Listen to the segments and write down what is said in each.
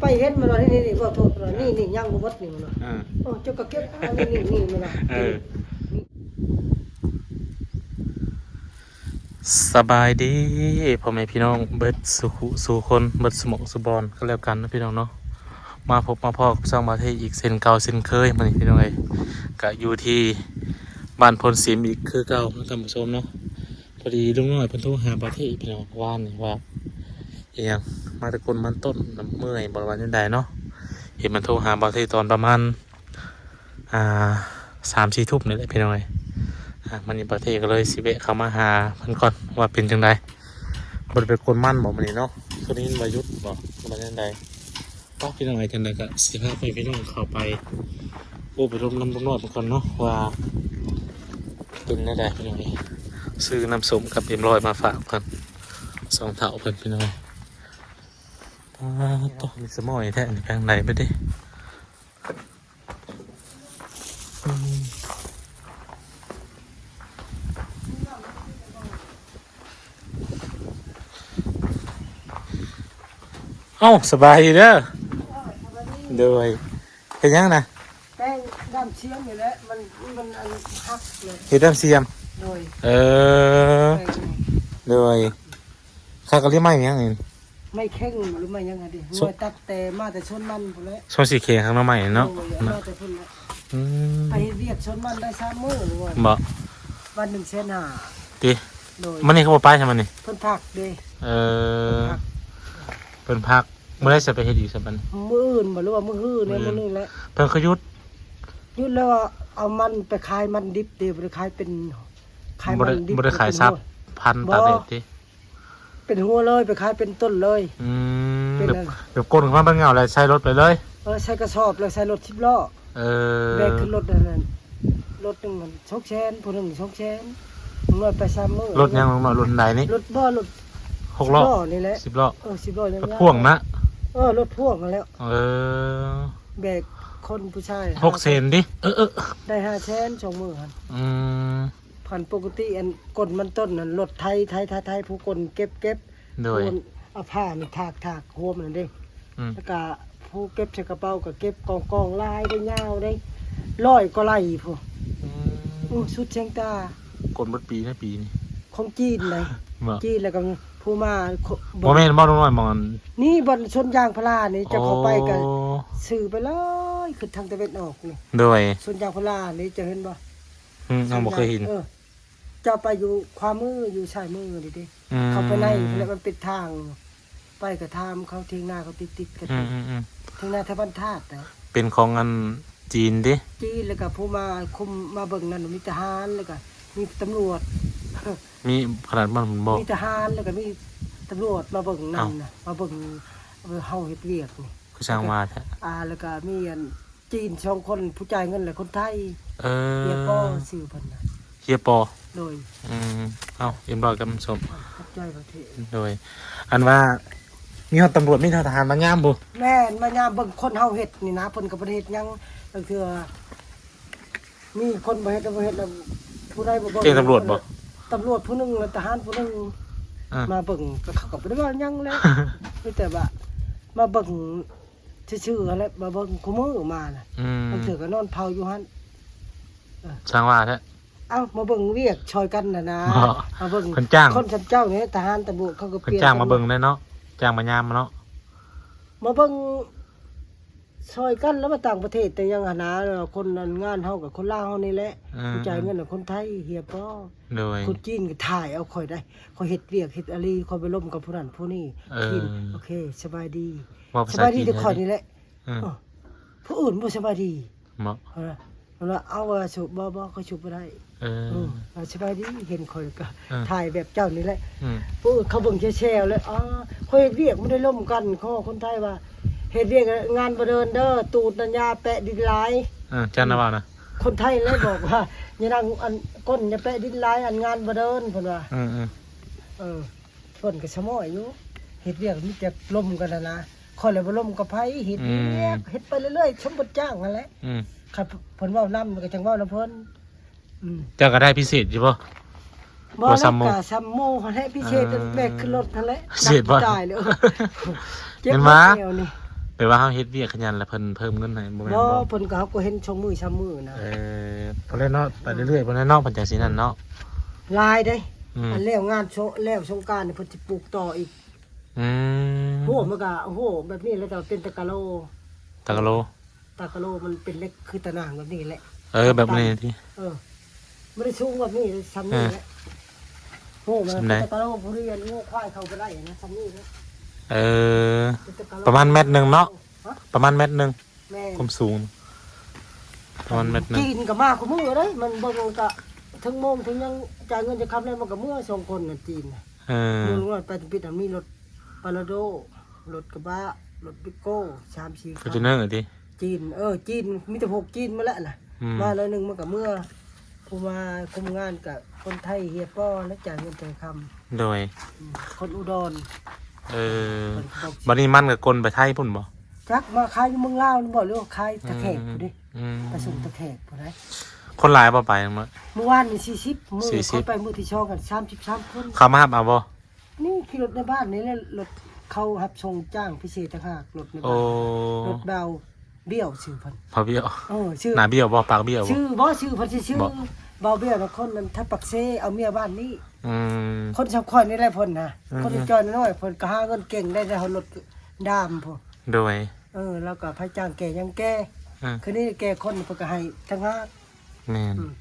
ໄປເຫັນມັນວ່າ ນີ້ໆ ຂໍໂທດ ນີ້ໆ ຍັງບໍ່ໝົດນີ້ມັນວ່າ ເອີ ໂອ້ ເຈົ້າກໍເກັບ ອັນນີ້ໆ ນີ້ມັນວ່າ ເອີ ສະບາຍດີພໍ່ແມ່ພີ່ນ້ອງເບິດສູ່ຄູ່ສູ່ຄົນ ເບິດສູ່ໝ່ອງສູ່ບ່ອນກໍແລ້ວກັນເນາະພີ່ນ້ອງເນາະ. ມາພົບມາພໍ້ກັບຊ່ອງບ່າວເທອີກເຊັ່ນເກົ່າເຊັ່ນເຄີຍ ມື້ນີ້ພີ່ນ້ອງເອີຍ ກະຢູ່ທີ່ບ້ານໂພນສິມອີກຄືເກົ່າເນາະທ່ານຜູ້ຊົມເນາະ. ພໍດີລຸງນ້ອຍເພິ່ນໂທຫາບ່າວເທອີກພີ່ນ້ອງ ວານນີ້ວ່າ ອີຫຍັງ ມາແຕ່ກົນມັນຕົ້ນ ເມື່ອຍບໍ່ ວ່າແນວໃດເນາະ. ເຫັນມັນໂທຫາບ່າວເທຕອນປະມານ ອ່າ ສາມສີ່ທຸ່ມນີ້ແຫຼະພີ່ນ້ອງເອີຍ. ອ່າ ມື້ນີ້ບ່າວເທກໍເລີຍຊິແວະເຂົ້າມາຫາເພິ່ນກ່ອນວ່າເປັນຈັ່ງໃດ. ບໍ່ໄດ້ໄປກົນມັນບໍ່ມື້ນີ້ເນາະ? ຄືໄດ້ຍິນວ່າຢຸດບໍ່ ຫຼືວ່າແນວໃດ? ໄປພີ່ນ້ອງເອີຍ ຈັ່ງໃດກໍຊິພາພໍ່ແມ່ພີ່ນ້ອງເຂົ້າໄປໂອ້ ໄປລົມນຳລຸງນ້ອຍເພິ່ນກ່ອນເນາະ ວ່າເປັນແນວໃດພີ່ນ້ອງເອີຍ. ຊື້ນ້ຳສົ້ມກັບເອັມຮ້ອຍມາຝາກເພິ່ນ ສອງເຖົ້າເພິ່ນພີ່ນ້ອງເອີຍ. ປາດໂທ້ ມີສະໝໍຍແທ້ ນີ້ໄປທາງໃດໄປຕິ? ອືມ ເອົ້າ ສະບາຍດີເດີ. ໂດຍ ເຮັດຫຍັງນະ? ແປງດຳຊຽມນີ້ແຫຼະ ມັນ ມັນອັນຫັກເລີຍ ເຮັດດຳຊຽມ. ໂດຍ ເອີ ໂດຍ ຂ້າກໍເລີຍໄມ້ຫຍັງນີ້? ໄມ້ເຄັ່ງບໍ່ ຫຼືໄມ້ຫຍັງຫັ້ນເດ ຊ- ງວຍຕັດແຕ່ມາແຕ່ສວນມັນພຸ້ນແຫຼະ ຊ່ວງສີແຂງຂ້າງໜໍ່ໄມ້ເນາະ. ໂດຍ ມາແຕ່ພຸ້ນແຫຼະ. ອືມ ໄປເຮັດວຽກສວນມັນໄດ້ສາມມື້ ງວຍ ບໍ່ ວັນໜຶ່ງແສນຫ້າ ຕິ? ໂດຍ ມື້ນີ້ຄືບໍ່ໄປຊະມື້ນີ້? ເພິ່ນພັກເດ. ເອີ ເພິ່ນພັກ ເພິ່ນພັກ. ມື້ໃດຊິໄປເຮັດອີກຊະບັດນີ້? ມື້ອື່ນບໍ່ ຫຼືວ່າມື້ຮື ມື້ອື່ນ ມື້ນີ້ແຫຼະ ເພິ່ນຄືຢຸດ. ຢຸດແລ້ວ ເອົາມັນໄປຂາຍມັນດິບເດ ບໍ່ໄດ້ຂາຍເປັນ ຂາຍມັນດິບ ບໍ່ໄດ້ຂາຍສັບ ພັນຕາກແດດຕິ? ເປັນຫົວເລີຍ ໄປຂາຍເປັນຕົ້ນເລີຍ. ອືມ ເປັນ ແບບ ແບບກົນມາເປັນເຫງົ້າແລ້ວໃສ່ລົດໄປເລີຍ. ເອີ ໃສ່ກະສອບແລ້ວໃສ່ລົດສິບລໍ້. ເອີ ແບກຂຶ້ນລົດອັນນັ້ນ ລົດໜຶ່ງສອງແສນ ຜູ້ໜຶ່ງສອງແສນ ນ້ອຍໄປສາມມື້. ລົດຫຍັງນ້ອຍ ລົດອັນໃດນີ້? ລົດບໍ່ ລົດຫົກລໍ້ ສິບລໍ້ນີ້ແຫຼະ ສິບລໍ້. ເອີ ສິບລໍ້ ລົດພ່ວງນະ. ເອີ ລົດພ່ວງຫັ້ນແຫຼະ. ເອີ ແບກຄົນຜູ້ຊາຍ ຫົກແສນຕິ? ເອີ ເອີ ໄດ້ຫ້າແສນສອງມື້ຫັ້ນ. ອືມ ຄັນປົກກະຕິອັນກົນມັນຕົ້ນນັ້ນ ລົດໄຖ ໄຖ ໄຖ ໄຖ ຜູ້ກົນເກັບ ເກັບ. ໂດຍ ຜູ້ເອົາຜ້ານີ້ຖາກ ຖາກ ໂຮມນັ້ນເດ້. ອືມ ແລ້ວກະຜູ້ເກັບໃສ່ກະເປົາກໍເກັບກອງໆ ຫຼາຍເດ້ ຍາວເດ້ ຮ້ອຍກວ່າໄລ່ພຸ້ນ. ອືມ ໂອ້ ສຸດແສງຕາ. ກົນເບິດປີນະ ປີນີ້ ຂອງຈີນໃດ໋. ບໍ່ ຈີນ ແລ້ວກໍຜູ້ມາ ບໍ່ແມ່ນບໍ່ ລຸງນ້ອຍ ໝ່ອງອັນນີ້ ບ່ອນສວນຢາງພາລານີ້ ເຈົ້າເຂົ້າໄປກໍ ອໍ ຊື່ໄປເລີຍ ຂຶ້ນທາງຕາເວັນອອກນີ້. ໂດຍ ສວນຢາງພາລານີ້ ເຈົ້າເຫັນບໍ່? ອືມ ເຮົາບໍ່ເຄີຍເຫັນ. ເອີ ເຈົ້າໄປຢູ່ຂວາມື ຢູ່ຊ້າຍມືນີ້ເດ້. ອືມ ເຂົ້າໄປໃນພຸ້ນແຫຼະ ມັນເປັນທາງ ໄປກໍຖາມເຂົາ ຖຽງນາເຂົາຕິດໆ ກັນ. ອືມໆໆ ຖຽງນາແຖວບ້ານທາດນະ. ເປັນຂອງອັນຈີນຕິ? ຈີນ ແລ້ວກໍຜູ້ມາຄຸມມາເບິ່ງນັ້ນ ມີທະຫານ ແລ້ວກໍມີຕຳຫຼວດ. ມີຂະໜາດນັ້ນບໍ່? ມີທະຫານ ແລ້ວກໍມີຕຳຫຼວດມາເບິ່ງນັ້ນນະ ມາເບິ່ງເຮົາເຮັດວຽກນີ້. ຄືຊ່າງວ່າແທ້. ອ່າ ແລ້ວກໍມີອັນ ຈີນສອງຄົນ ຜູ້ຈ່າຍເງິນແຫຼະຄົນໄທ. ເອີ ເຮຍປໍຊື່ເພິ່ນນະ. ເຮຍປໍ? ໂດຍ. ອືມ ເອົ້າ ເອັມຮ້ອຍກັບສົມ ຂອບໃຈປະເທດ. ໂດຍ ອັນວ່າມີຮອດຕຳຫຼວດ ມີທະຫານມາຍາມບໍ່? ແມ່ນ ມາຍາມເບິ່ງຄົນເຮົາເຮັດນີ້ນະ ເພິ່ນກໍບໍ່ໄດ້ເຮັດຫຍັງຈັກເທື່ອ. ມີຄົນບໍ່ເຮັດ ບໍ່ເຮັດແລ້ວ ຜູ້ໃດບໍ່ເບິ່ງ ແຈ້ງຕຳຫຼວດບໍ່? ຕຳຫຼວດຜູ້ໜຶ່ງ ແລ້ວທະຫານຜູ້ໜຶ່ງ ອ່າ ມາເບິ່ງ ກໍເຂົາກໍບໍ່ໄດ້ເວົ້າຫຍັງແຫຼະ ມີແຕ່ວ່າມາເບິ່ງ ຊື່ໆ ຫັ້ນແຫຼະ ມາເບິ່ງຄູ່ມື້ມານະ. ອືມ ບາງເທື່ອກໍນອນເຝົ້າຢູ່ຫັ້ນ. ເອີ ຊ່າງວ່າແທ້. ເອົ້າ ມາເບິ່ງວຽກຊ່ອຍກັນຫັ້ນນະ. ມາເບິ່ງ ເພິ່ນຈ້າງ ຄົນສ່ຳເຈົ້ານີ້ ທະຫານຕຳຫຼວດເຂົາກໍປ່ຽນ ເພິ່ນຈ້າງມາເບິ່ງໄດ້ເນາະ ຈ້າງມາຍາມເນາະ. ມາເບິ່ງຊ່ອຍກັນແລ້ວ ມາຕ່າງປະເທດແຕ່ຫຍັງຫັ້ນນະ ຄົນງານເຮົາກັບຄົນລາວເຮົານີ້ແຫຼະ. ອືມ ຜູ້ຈ່າຍເງິນນະຄົນໄທ ເຮຍປໍ. ໂດຍ ຄົນຈີນກໍຖ່າຍເອົາຂ້ອຍໄດ໋ ຂ້ອຍເຮັດວຽກເຮັດອາລີ ຂ້ອຍໄປລົມກັບຜູ້ນັ້ນຜູ້ນີ້. ເອີ ຈີນ ໂອເຄ ສະບາຍດີ ເວົ້າພາສາຈີນ ສະບາຍດີແຕ່ຂ້ອຍນີ້ແຫຼະ. ເອີ ເອີ ຜູ້ອື່ນບໍ່ສະບາຍດີ. ເນາະ ເອີ ເພິ່ນວ່າ ເອົາວ່າສູບ ບໍ່ ບໍ່ ຂ້ອຍສູບບໍ່ໄດ້. ເອີ ເອີ ວ່າສະບາຍດີ ເຫັນຂ້ອຍກໍ ເອີ ຖ່າຍແບບເຈົ້ານີ້ແຫຼະ. ອືມ ຜູ້ອື່ນເຂົາເບິ່ງແຊວໆ ແລ້ວ ອໍ ຂ້ອຍເຮັດວຽກບໍ່ໄດ້ລົມກັນ ຂໍຄົນໄທວ່າ ເຮັດວຽກງານບໍ່ເດີນເດີ ຕູດນັ້ນຢ່າແປະດິນຫຼາຍ. ເອີ ຈັນນະວ່ານະ ຄົນໄທເລີຍບອກວ່າ ຢ່ານັ່ງອັນກົ້ນ ຢ່າແປະດິນຫຼາຍ ອັນງານບໍ່ເດີນ ເພິ່ນວ່າ. ເອີ ເອີ ເອີ ເພິ່ນກໍສະໝໍຍຢູ່ ເຮັດວຽກມີແຕ່ລົມກັນຫັ້ນນະ ຂ້ອຍລະບໍ່ລົມກັບໃຜ ເຮັດວຽກ ອືມ ເຮັດໄປເລື້ອຍໆ ສົມບົດຈ້າງຫັ້ນແຫຼະ. ອືມ ຄັນເພິ່ນເວົ້ານຳກໍຈັ່ງເວົ້ານຳເພິ່ນ. ອືມ ເຈົ້າກໍໄດ້ພິເສດຢູ່ບໍ່? ບໍ່ ບໍ່ສ່ຳໝູ່ ກໍສ່ຳໝູ່ຫັ້ນແຫຼະ ພິເສດ ເອີ ແບກຂຶ້ນລົດຫັ້ນແຫຼະ. ພິເສດບໍ່? ຕາຍແລ້ວ ເຈັບແລ້ວນີ້. ແປວ່າເຮົາເຮັດວຽກຂະຫຍັນແລ້ວເພິ່ນເພີ່ມເງິນໃຫ້ ບໍ່ແມ່ນບໍ່? ບໍ່ ເພິ່ນກໍ ເຮົາກໍເຮັດສອງມື້ສາມມື້ນະ. ເອີ ພຸ້ນແຫຼະເນາະ ໄປເລື້ອຍໆ ພຸ້ນແຫຼະເນາະ ເພິ່ນຈັ່ງຊີ້ນັ້ນເນາະ. ຫຼາຍເດ້. ອືມ ອັນແລ້ວງານໂຊ ແລ້ວສົງການນີ້ເພິ່ນຊິປູກຕໍ່ອີກ. ອືມ ໂຫ ມັນກໍ ໂຫ ແບບນີ້ແຫຼະ ແຕ່ວ່າເປັນຕະກະໂລ. ຕະກະໂລ? ຕະກະໂລມັນເປັນເຫຼັກຄືຕະໜ່າງແບບນີ້ແຫຼະ. ເອີ ແບບນີ້ຕິ? ເອີ ບໍ່ໄດ້ສູງແບບນີ້ ຊ່ຳນີ້ແຫຼະ. ເອີ ໂຫ ມັນເປັນຕະກະໂລ ຜູ້ຮຽນງົວຄວາຍເຂົ້າບໍ່ໄດ້ນະ ຊ່ຳນີ້ແຫຼະ. ເອີ ເປັນຕະກະໂລ ປະມານແມັດໜຶ່ງເນາະ. ຮະ? ປະມານແມັດໜຶ່ງ. ແມ່ນ ຄວາມສູງປະມານແມັດໜຶ່ງ. ຈີນກໍມາຄູ່ມື້ເດ້ ມັນເບິ່ງກໍເຖິງໂມງເຖິງຫຍັງ ຈ່າຍເງິນຈາກຄ່ຳແລ້ວ ມັນກໍເມືອສອງຄົນນະ ຈີນນະ. ເອີ ມື້ນ້ອຍໄປຕະປິດ ມີລົດປາລາໂດ ລົດກະບະ ລົດບິໂກ້ ສາມສີ່ຄັນ ຟໍຈູນເນີຕິ? ຈີນ ເອີ ຈີນ ມີແຕ່ພວກຈີນມາແຫຼະນະ. ອືມ ມາໜ້ອຍໜຶ່ງມັນກໍເມືອ. ຜູ້ມາຄຸມງານກໍຄົນໄທເຮຍປໍ ແລະ ຈ່າຍເງິນແຕ່ຄ່ຳ. ໂດຍ ອືມ ຄົນອຸດອນ. ເອີ ບັດນີ້ມັນກໍກົນໄປໄທພຸ້ນບໍ່? ຈັກ ມາຂາຍຢູ່ເມືອງລາວນີ້ບໍ່ ຫຼືວ່າຂາຍຕະແຂກພຸ້ນເດ້. ອືມ ໄປສົ່ງຕະແຂກພຸ້ນໃດ. ຄົນຫຼາຍບໍ່ໄປມື້? ມື້ວານນີ້ສີ່ສິບ ມື້ ສີ່ສິບ ຂ້ອຍໄປມື້ທີສອງກັນ ສາມສິບສາມຄົນ. ເຂົາມາຮັບເອົາບໍ່? ນີ້ຂີ່ລົດໃນບ້ານນີ້ແຫຼະ ລົດເຂົາຮັບສົ່ງຈ້າງພິເສດຕ່າງຫາກ ລົດໃນບ້ານ. ໂອ້ ລົດບ່າວບ້ຽວຊື່ເພິ່ນ. ບ່າວບ້ຽວ? ເອີ ຊື່ ໜ້າບ້ຽວບໍ່? ປາກບ້ຽວບໍ່? ຊື່ບໍ່? ຊື່ເພິ່ນຊື່ ບໍ່ ບ່າວບ້ຽວນະ ຄົນນັ້ນໄທປາກເຊ ເອົາເມຍບ້ານນີ້. ອືມ ຄົນສ່ຳຂ້ອຍນີ້ແຫຼະເພິ່ນນະ. ອືມ ຄົນຈ່ອຍນ້ອຍໆ ເພິ່ນກໍຫາເງິນເກັ່ງໄດ້ ໄດ້ຮອດລົດດາມພຸ້ນ. ໂດຍ ເອີ ລາວກໍໃຜຈ້າງແກ່ຫຍັງແກ່. ເອີ ຄືນີ້ແກ່ຄົນເພິ່ນກໍໃຫ້ຕ່າງຫາກ. ແມ່ນ ອືມ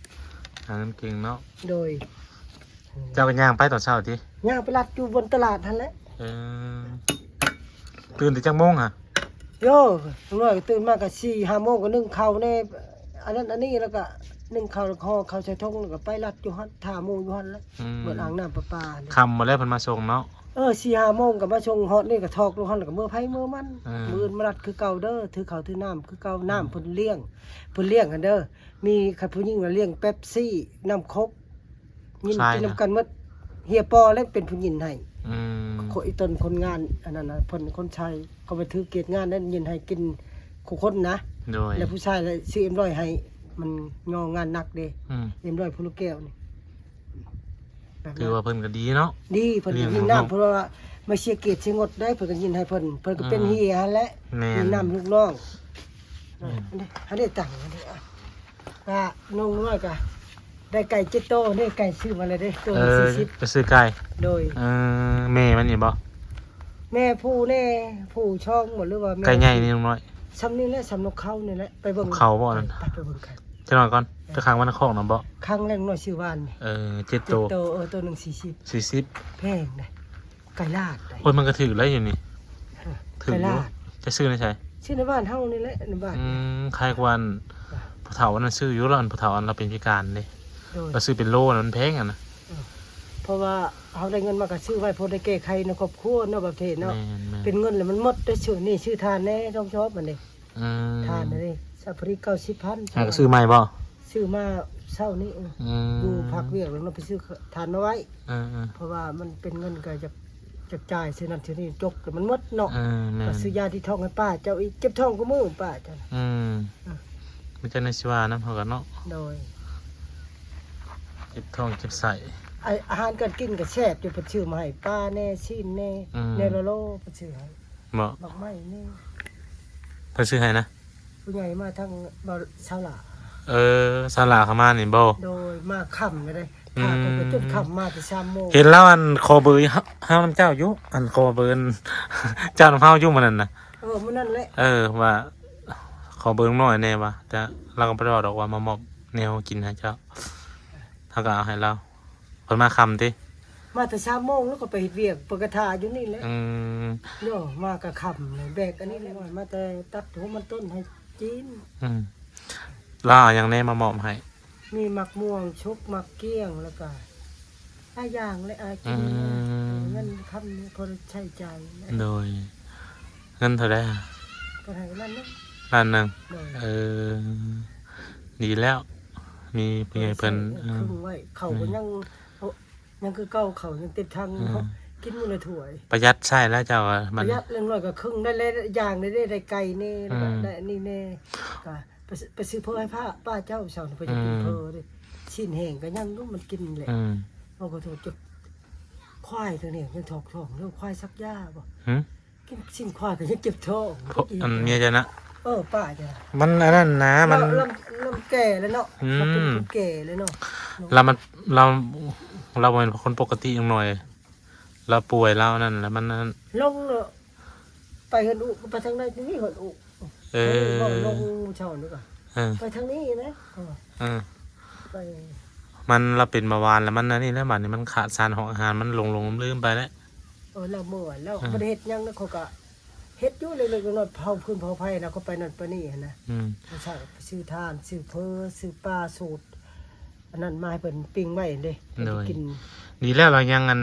ຫາເງິນເກັ່ງເນາະ. ໂດຍ ເຈົ້າກໍຍ່າງໄປຕອນເຊົ້າຕິ? ຍ່າງໄປລັດຢູ່ບົນຕະຫຼາດຫັ້ນແຫຼະ. ເອີ ຕື່ນແຕ່ຈັກໂມງຫະ? ໂຢ ນ້ອຍຕື່ນມາກໍສີ່ຫ້າໂມງ ກໍໜຶ້ງເຂົ້າແດ່ ອັນນັ້ນອັນນີ້ ແລ້ວກໍໜຶ້ງເຂົ້າ ແລ້ວກໍຫໍ່ເຂົ້າໃສ່ຖົງ ແລ້ວກໍໄປລັດຢູ່ຫັ້ນ ຖ້າໝູ່ຢູ່ຫັ້ນແຫຼະ. ອືມ ເພິ່ນອາບນ້ຳປະປາ. ຄ່ຳໝົດແລ້ວເພິ່ນມາສົ່ງເນາະ. ເອີ ສີ່ຫ້າໂມງກໍມາສົ່ງ ຮອດນີ້ກໍຖອກລົງຫັ້ນ ແລ້ວກໍເມືອໃຜເມືອມັນ. ເອີ ມື້ອື່ນມາລັດຄືເກົ່າເດີ ຖືເຂົ້າຖືນ້ຳຄືເກົ່າ. ອືມ ນ້ຳເພິ່ນລ້ຽງ ເພິ່ນລ້ຽງຫັ້ນເດີ ມີຄັນຜູ້ຍິງລະລ້ຽງເປັບຊີ ນ້ຳຄົກ ກິນ ກິນນຳກັນໝົດ. ເຮຍປໍແຫຼະເປັນຜູ້ຍິງໃຫ້. ອືມ ຄົນ ອີຕົນຄົນງານອັນນັ້ນນະ ເພິ່ນຄົນໃຊ້ ເຂົາໄປຖືກຽດງານນັ້ນຍິງໃຫ້ກິນຄູ່ຄົນນະ. ໂດຍ ແລ້ວຜູ້ຊາຍລະຊື້ເອັມຮ້ອຍໃຫ້ ມັນຍໍງານໜັກເດ້. ອືມ ເອັມຮ້ອຍພູລູກແກ້ວນີ້ ແບບນັ້ນ ຖືວ່າເພິ່ນກໍດີເນາະ. ດີ ເພິ່ນຍິງນ້ຳ ເພາະວ່າມາເສຍກຽດເສຍງົດໄດ້ ເພິ່ນກໍຍິງໃຫ້ເພິ່ນ ເພິ່ນກໍເປັນເຮຍຫັ້ນແຫຼະ. ແມ່ນ ຍິງນ້ຳລູກນ້ອງ. ແມ່ນ ອັນນີ້ ອັນນີ້ຕັ້ງ ອັນນີ້ ອ່ະ ກະນ້ອງນ້ອຍກະໄດ້ໄກ່ເຈັດໂຕເດ້ ໄກ່ຊື້ມາແລ້ວເດ້ ໂຕ ເອີ ສີ່ສິບ ໄປຊື້ໄກ່. ໂດຍ ເອີ ແມ່ມັນນີ້ບໍ່? ແມ່ຜູ້ແນ່ ຜູ້ຊ່ອງບໍ່ ຫຼືວ່າແມ່ ໄກ່ໃຫຍ່ນີ້ນ້ອງນ້ອຍ? ຊ່ຳນີ້ແຫຼະ ຊ່ຳນົກເຂົານີ້ແຫຼະ. ໄປເບິ່ງເຂົາບໍ່ນັ້ນ? ໄປ ໄປເບິ່ງໄກ່ ຈັກໜ່ອຍກ່ອນ. ເອີ ໄປຂັງໄວ້ໃນຄອກນຳບໍ່? ຂັງແລ້ວນ້ອຍຊື້ວານນີ້. ເອີ ເຈັດໂຕ ເຈັດໂຕ ເອີ ໂຕໜຶ່ງສີ່ສິບ ສີ່ສິບ ແພງເດ້. ໄກ່ລາດໄດ໋. ໂອ້ຍ ມັນກໍຖືກໄດ້ຢູ່ນີ້. ເອີ ຖືກຢູ່. ໄກ່ລາດ ເຈົ້າຊື້ໃນໃສ? ຊື້ໃນບ້ານເຮົານີ້ແຫຼະ ໃນບ້ານ. ອືມ ຂາຍກວ່າອັນ ເອີ ຜູ້ເຖົ້າອັນນັ້ນຊື້ຢູ່ ລະອັນຜູ້ເຖົ້າອັນລາວເປັນພິການເດ້. ໂດຍ ລາວຊື້ເປັນໂລ ອັນນັ້ນແພງຫັ້ນນະ. ເອີ ເພາະວ່າເຮົາໄດ້ເງິນມາກໍຊື້ໄວ້ ພໍໄດ້ແກ້ໄຂໃນຄອບຄົວເນາະ ປະເທດເນາະ. ແມ່ນໆ ເປັນເງິນແລ້ວມັນໝົດໄດ້ຊື້ນີ້ຊື້ຖ່ານແດ່ ຊ່ອງຊອບມັນເດ້. ອືມ ຖ່ານນີ້ ສາວພະຣີເກົ້າສິບພັນ. ຫາກໍຊື້ໃໝ່ບໍ່? ຊື້ມາເຊົ້ານີ້. ອືມ ຢູ່ພັກວຽກແລ້ວເນາະ ໄປຊື້ຖ່ານມາໄວ້. ເອີໆ ເພາະວ່າມັນເປັນເງິນກໍຢາກ ຈັກຈ່າຍຊື້ນັ້ນຊື້ນີ້ ຈົກແລ້ວມັນໝົດເນາະ. ເອີ ແມ່ນ ກໍຊື້ຢາທີ່ທ້ອງໃຫ້ປ້າເຈົ້າອີກ ເຈັບທ້ອງຄູ່ມື້ປ້າເຈົ້າ. ອືມ ເອີ ມີແຕ່ໃນຊິວ່ານຳເຮົາກັນເນາະ. ໂດຍ ເຈັບທ້ອງເຈັບໄສ້. ອາ ອາຫານການກິນກໍແຊບຢູ່ ເພິ່ນຊື້ມາໃຫ້ ປາແດ່ ຊີ້ນແດ່. ອືມ ແດ່ລະໂລ ເພິ່ນຊື້ໃຫ້. ບໍ່ ໝາກໄມ້ແດ່ ເພິ່ນຊື້ໃຫ້ນະ. ຜູ້ໃຫຍ່ມາທາງບ່າວສາວຫຼ້າ. ເອີ ສາວຫຼ້າເຂົ້າມານີ້ບໍ່? ໂດຍ ມາຄ່ຳເລີຍເດ້. ອືມ ຖ້າເພິ່ນກໍຈົນຄ່ຳ ມາແຕ່ສາມໂມງ. ເຫັນລາວອັນຂໍເບີເຮົານຳເຈົ້າຢູ່ ອັນຂໍເບີເຈົ້ານຳເຮົາຢູ່ມື້ນັ້ນນະ. ເອີ ມື້ນັ້ນແຫຼະ. ເອີ ວ່າຂໍເບີນ້ອງນ້ອຍແດ່ວ່າ ແຕ່ລາວກໍບໍ່ໄດ້ເວົ້າດອກວ່າມາມອບແນວກິນໃຫ້ເຈົ້າ ເຮົາກໍເອົາໃຫ້ລາວ. ເພິ່ນມາຄ່ຳຕິ? ມາແຕ່ສາມໂມງ ແລ້ວກໍໄປເຮັດວຽກ ເພິ່ນກໍຖ້າຢູ່ນີ້ແຫຼະ. ອືມ ໂຍ ມາກໍຄ່ຳເລີຍ ແບກອັນນີ້ເລີຍ ມາແຕ່ຕັດຫົວມັນຕົ້ນໃຫ້ຈີນ. ອືມ ລາວເອົາຫຍັງແດ່ມາມອບໃຫ້? ມີໝາກມ່ວງສຸກ ໝາກກ້ຽງ ແລ້ວກໍຫຼາຍຢ່າງແຫຼະ ອາກິນ. ອືມ ເງິນຄຳນີ້ພໍໃຊ້ຈ່າຍແຫຼະ. ໂດຍ ເງິນເທົ່າໃດ? ເພິ່ນໃຫ້ລ້ານໜຶ່ງ. ລ້ານໜຶ່ງ. ໂດຍ ເອີ ດີແລ້ວ ມີຜູ້ໃຫຍ່ເພິ່ນ ເອີ ເຄິ່ງໄວ້ ເຂົ້າກໍຍັງ ຍັງຄືເກົ່າ ເຂົ້າຍັງເຕັມຖັງ. ອືມ ເນາະ ກິນມື້ລະຖ້ວຍ. ປະຢັດໃຊ້ແລ້ວເຈົ້າວ່າ ປະຢັດ ຢ່າງໜ້ອຍກໍເຄິ່ງໄດ້ຫຼາຍຢ່າງ ໄດ້ ໄດ້ໄກ່ແດ່ ອືມ ໄດ້ອັນນີ້ແດ່. ກໍໄປ ໄປຊື້ເຝີໃຫ້ປ້າ ປ້າເຈົ້າເຊົ້ານີ້ ເພິ່ນຢາກກິນ ອືມ ເຝີເດ້. ຊີ້ນແຫ້ງກໍຍັງຢູ່ ມັນກິນແຫຼະ. ອືມ ເຮົາກໍໂທດ ຄວາຍຕົວນີ້ຍັງຖອກທ້ອງເລີຍ ຄວາຍສັກຢາບໍ່? ຫື? ກິນຊີ້ນຄວາຍກໍຍັງເຈັບທ້ອງ. ພວກອັນເມຍເຈົ້ານະ ເອີ ປ້າເຈົ້ານະ ມັນອັນນັ້ນນະ ມັນ ລາວ ລາວ ລາວແກ່ແລ້ວເນາະ. ອືມ ລາວເປັນຜູ້ແກ່ແລ້ວເນາະ. ລາວມາ ລາວ ລາວບໍ່ແມ່ນຄົນປົກກະຕິຈັກໜ່ອຍ. ລາວປ່ວຍ ລາວອັນນັ້ນ ແລ້ວມັນອັນນັ້ນ ລົງເນາະ ໄປເຮືອນອຸ ໄປທາງໃດນີ້ເຮືອນອຸ. ເອີ ເອີ ລົງເຊົ້ານີ້ກະ ເອີ ໄປທາງນີ້ນະ. ເອີ ເອີ ໄປ ມັນລະເປັນເບົາຫວານ ລະມັນອັນນີ້ແຫຼະ ບາດນີ້ມັນຂາດສານອາຫານ ມັນຫຼົງໆລືມໄປແລ້ວ. ເອີ ລາວເມື່ອຍ ລາວ ເອີ ບໍ່ໄດ້ເຮັດຫຍັງນະ. ເຂົາກະເຮັດຢູ່ເລັກໆນ້ອຍໆ ເຜົາຟືນເຜົາໄຟນະ ເຂົາໄປນັ້ນໄປນີ້ຫັ້ນນະ. ອືມ ເຂົາເຈົ້າໄປຊື້ຖ່ານ ຊື້ເຝີ ຊື້ປາ ສູດອັນນັ້ນມາໃຫ້ເພິ່ນປີ້ງໄວ້ເດ້ ເພິ່ນ ໂດຍ ໄດ້ກິນ. ດີແລ້ວ ລາວຍັງອັນ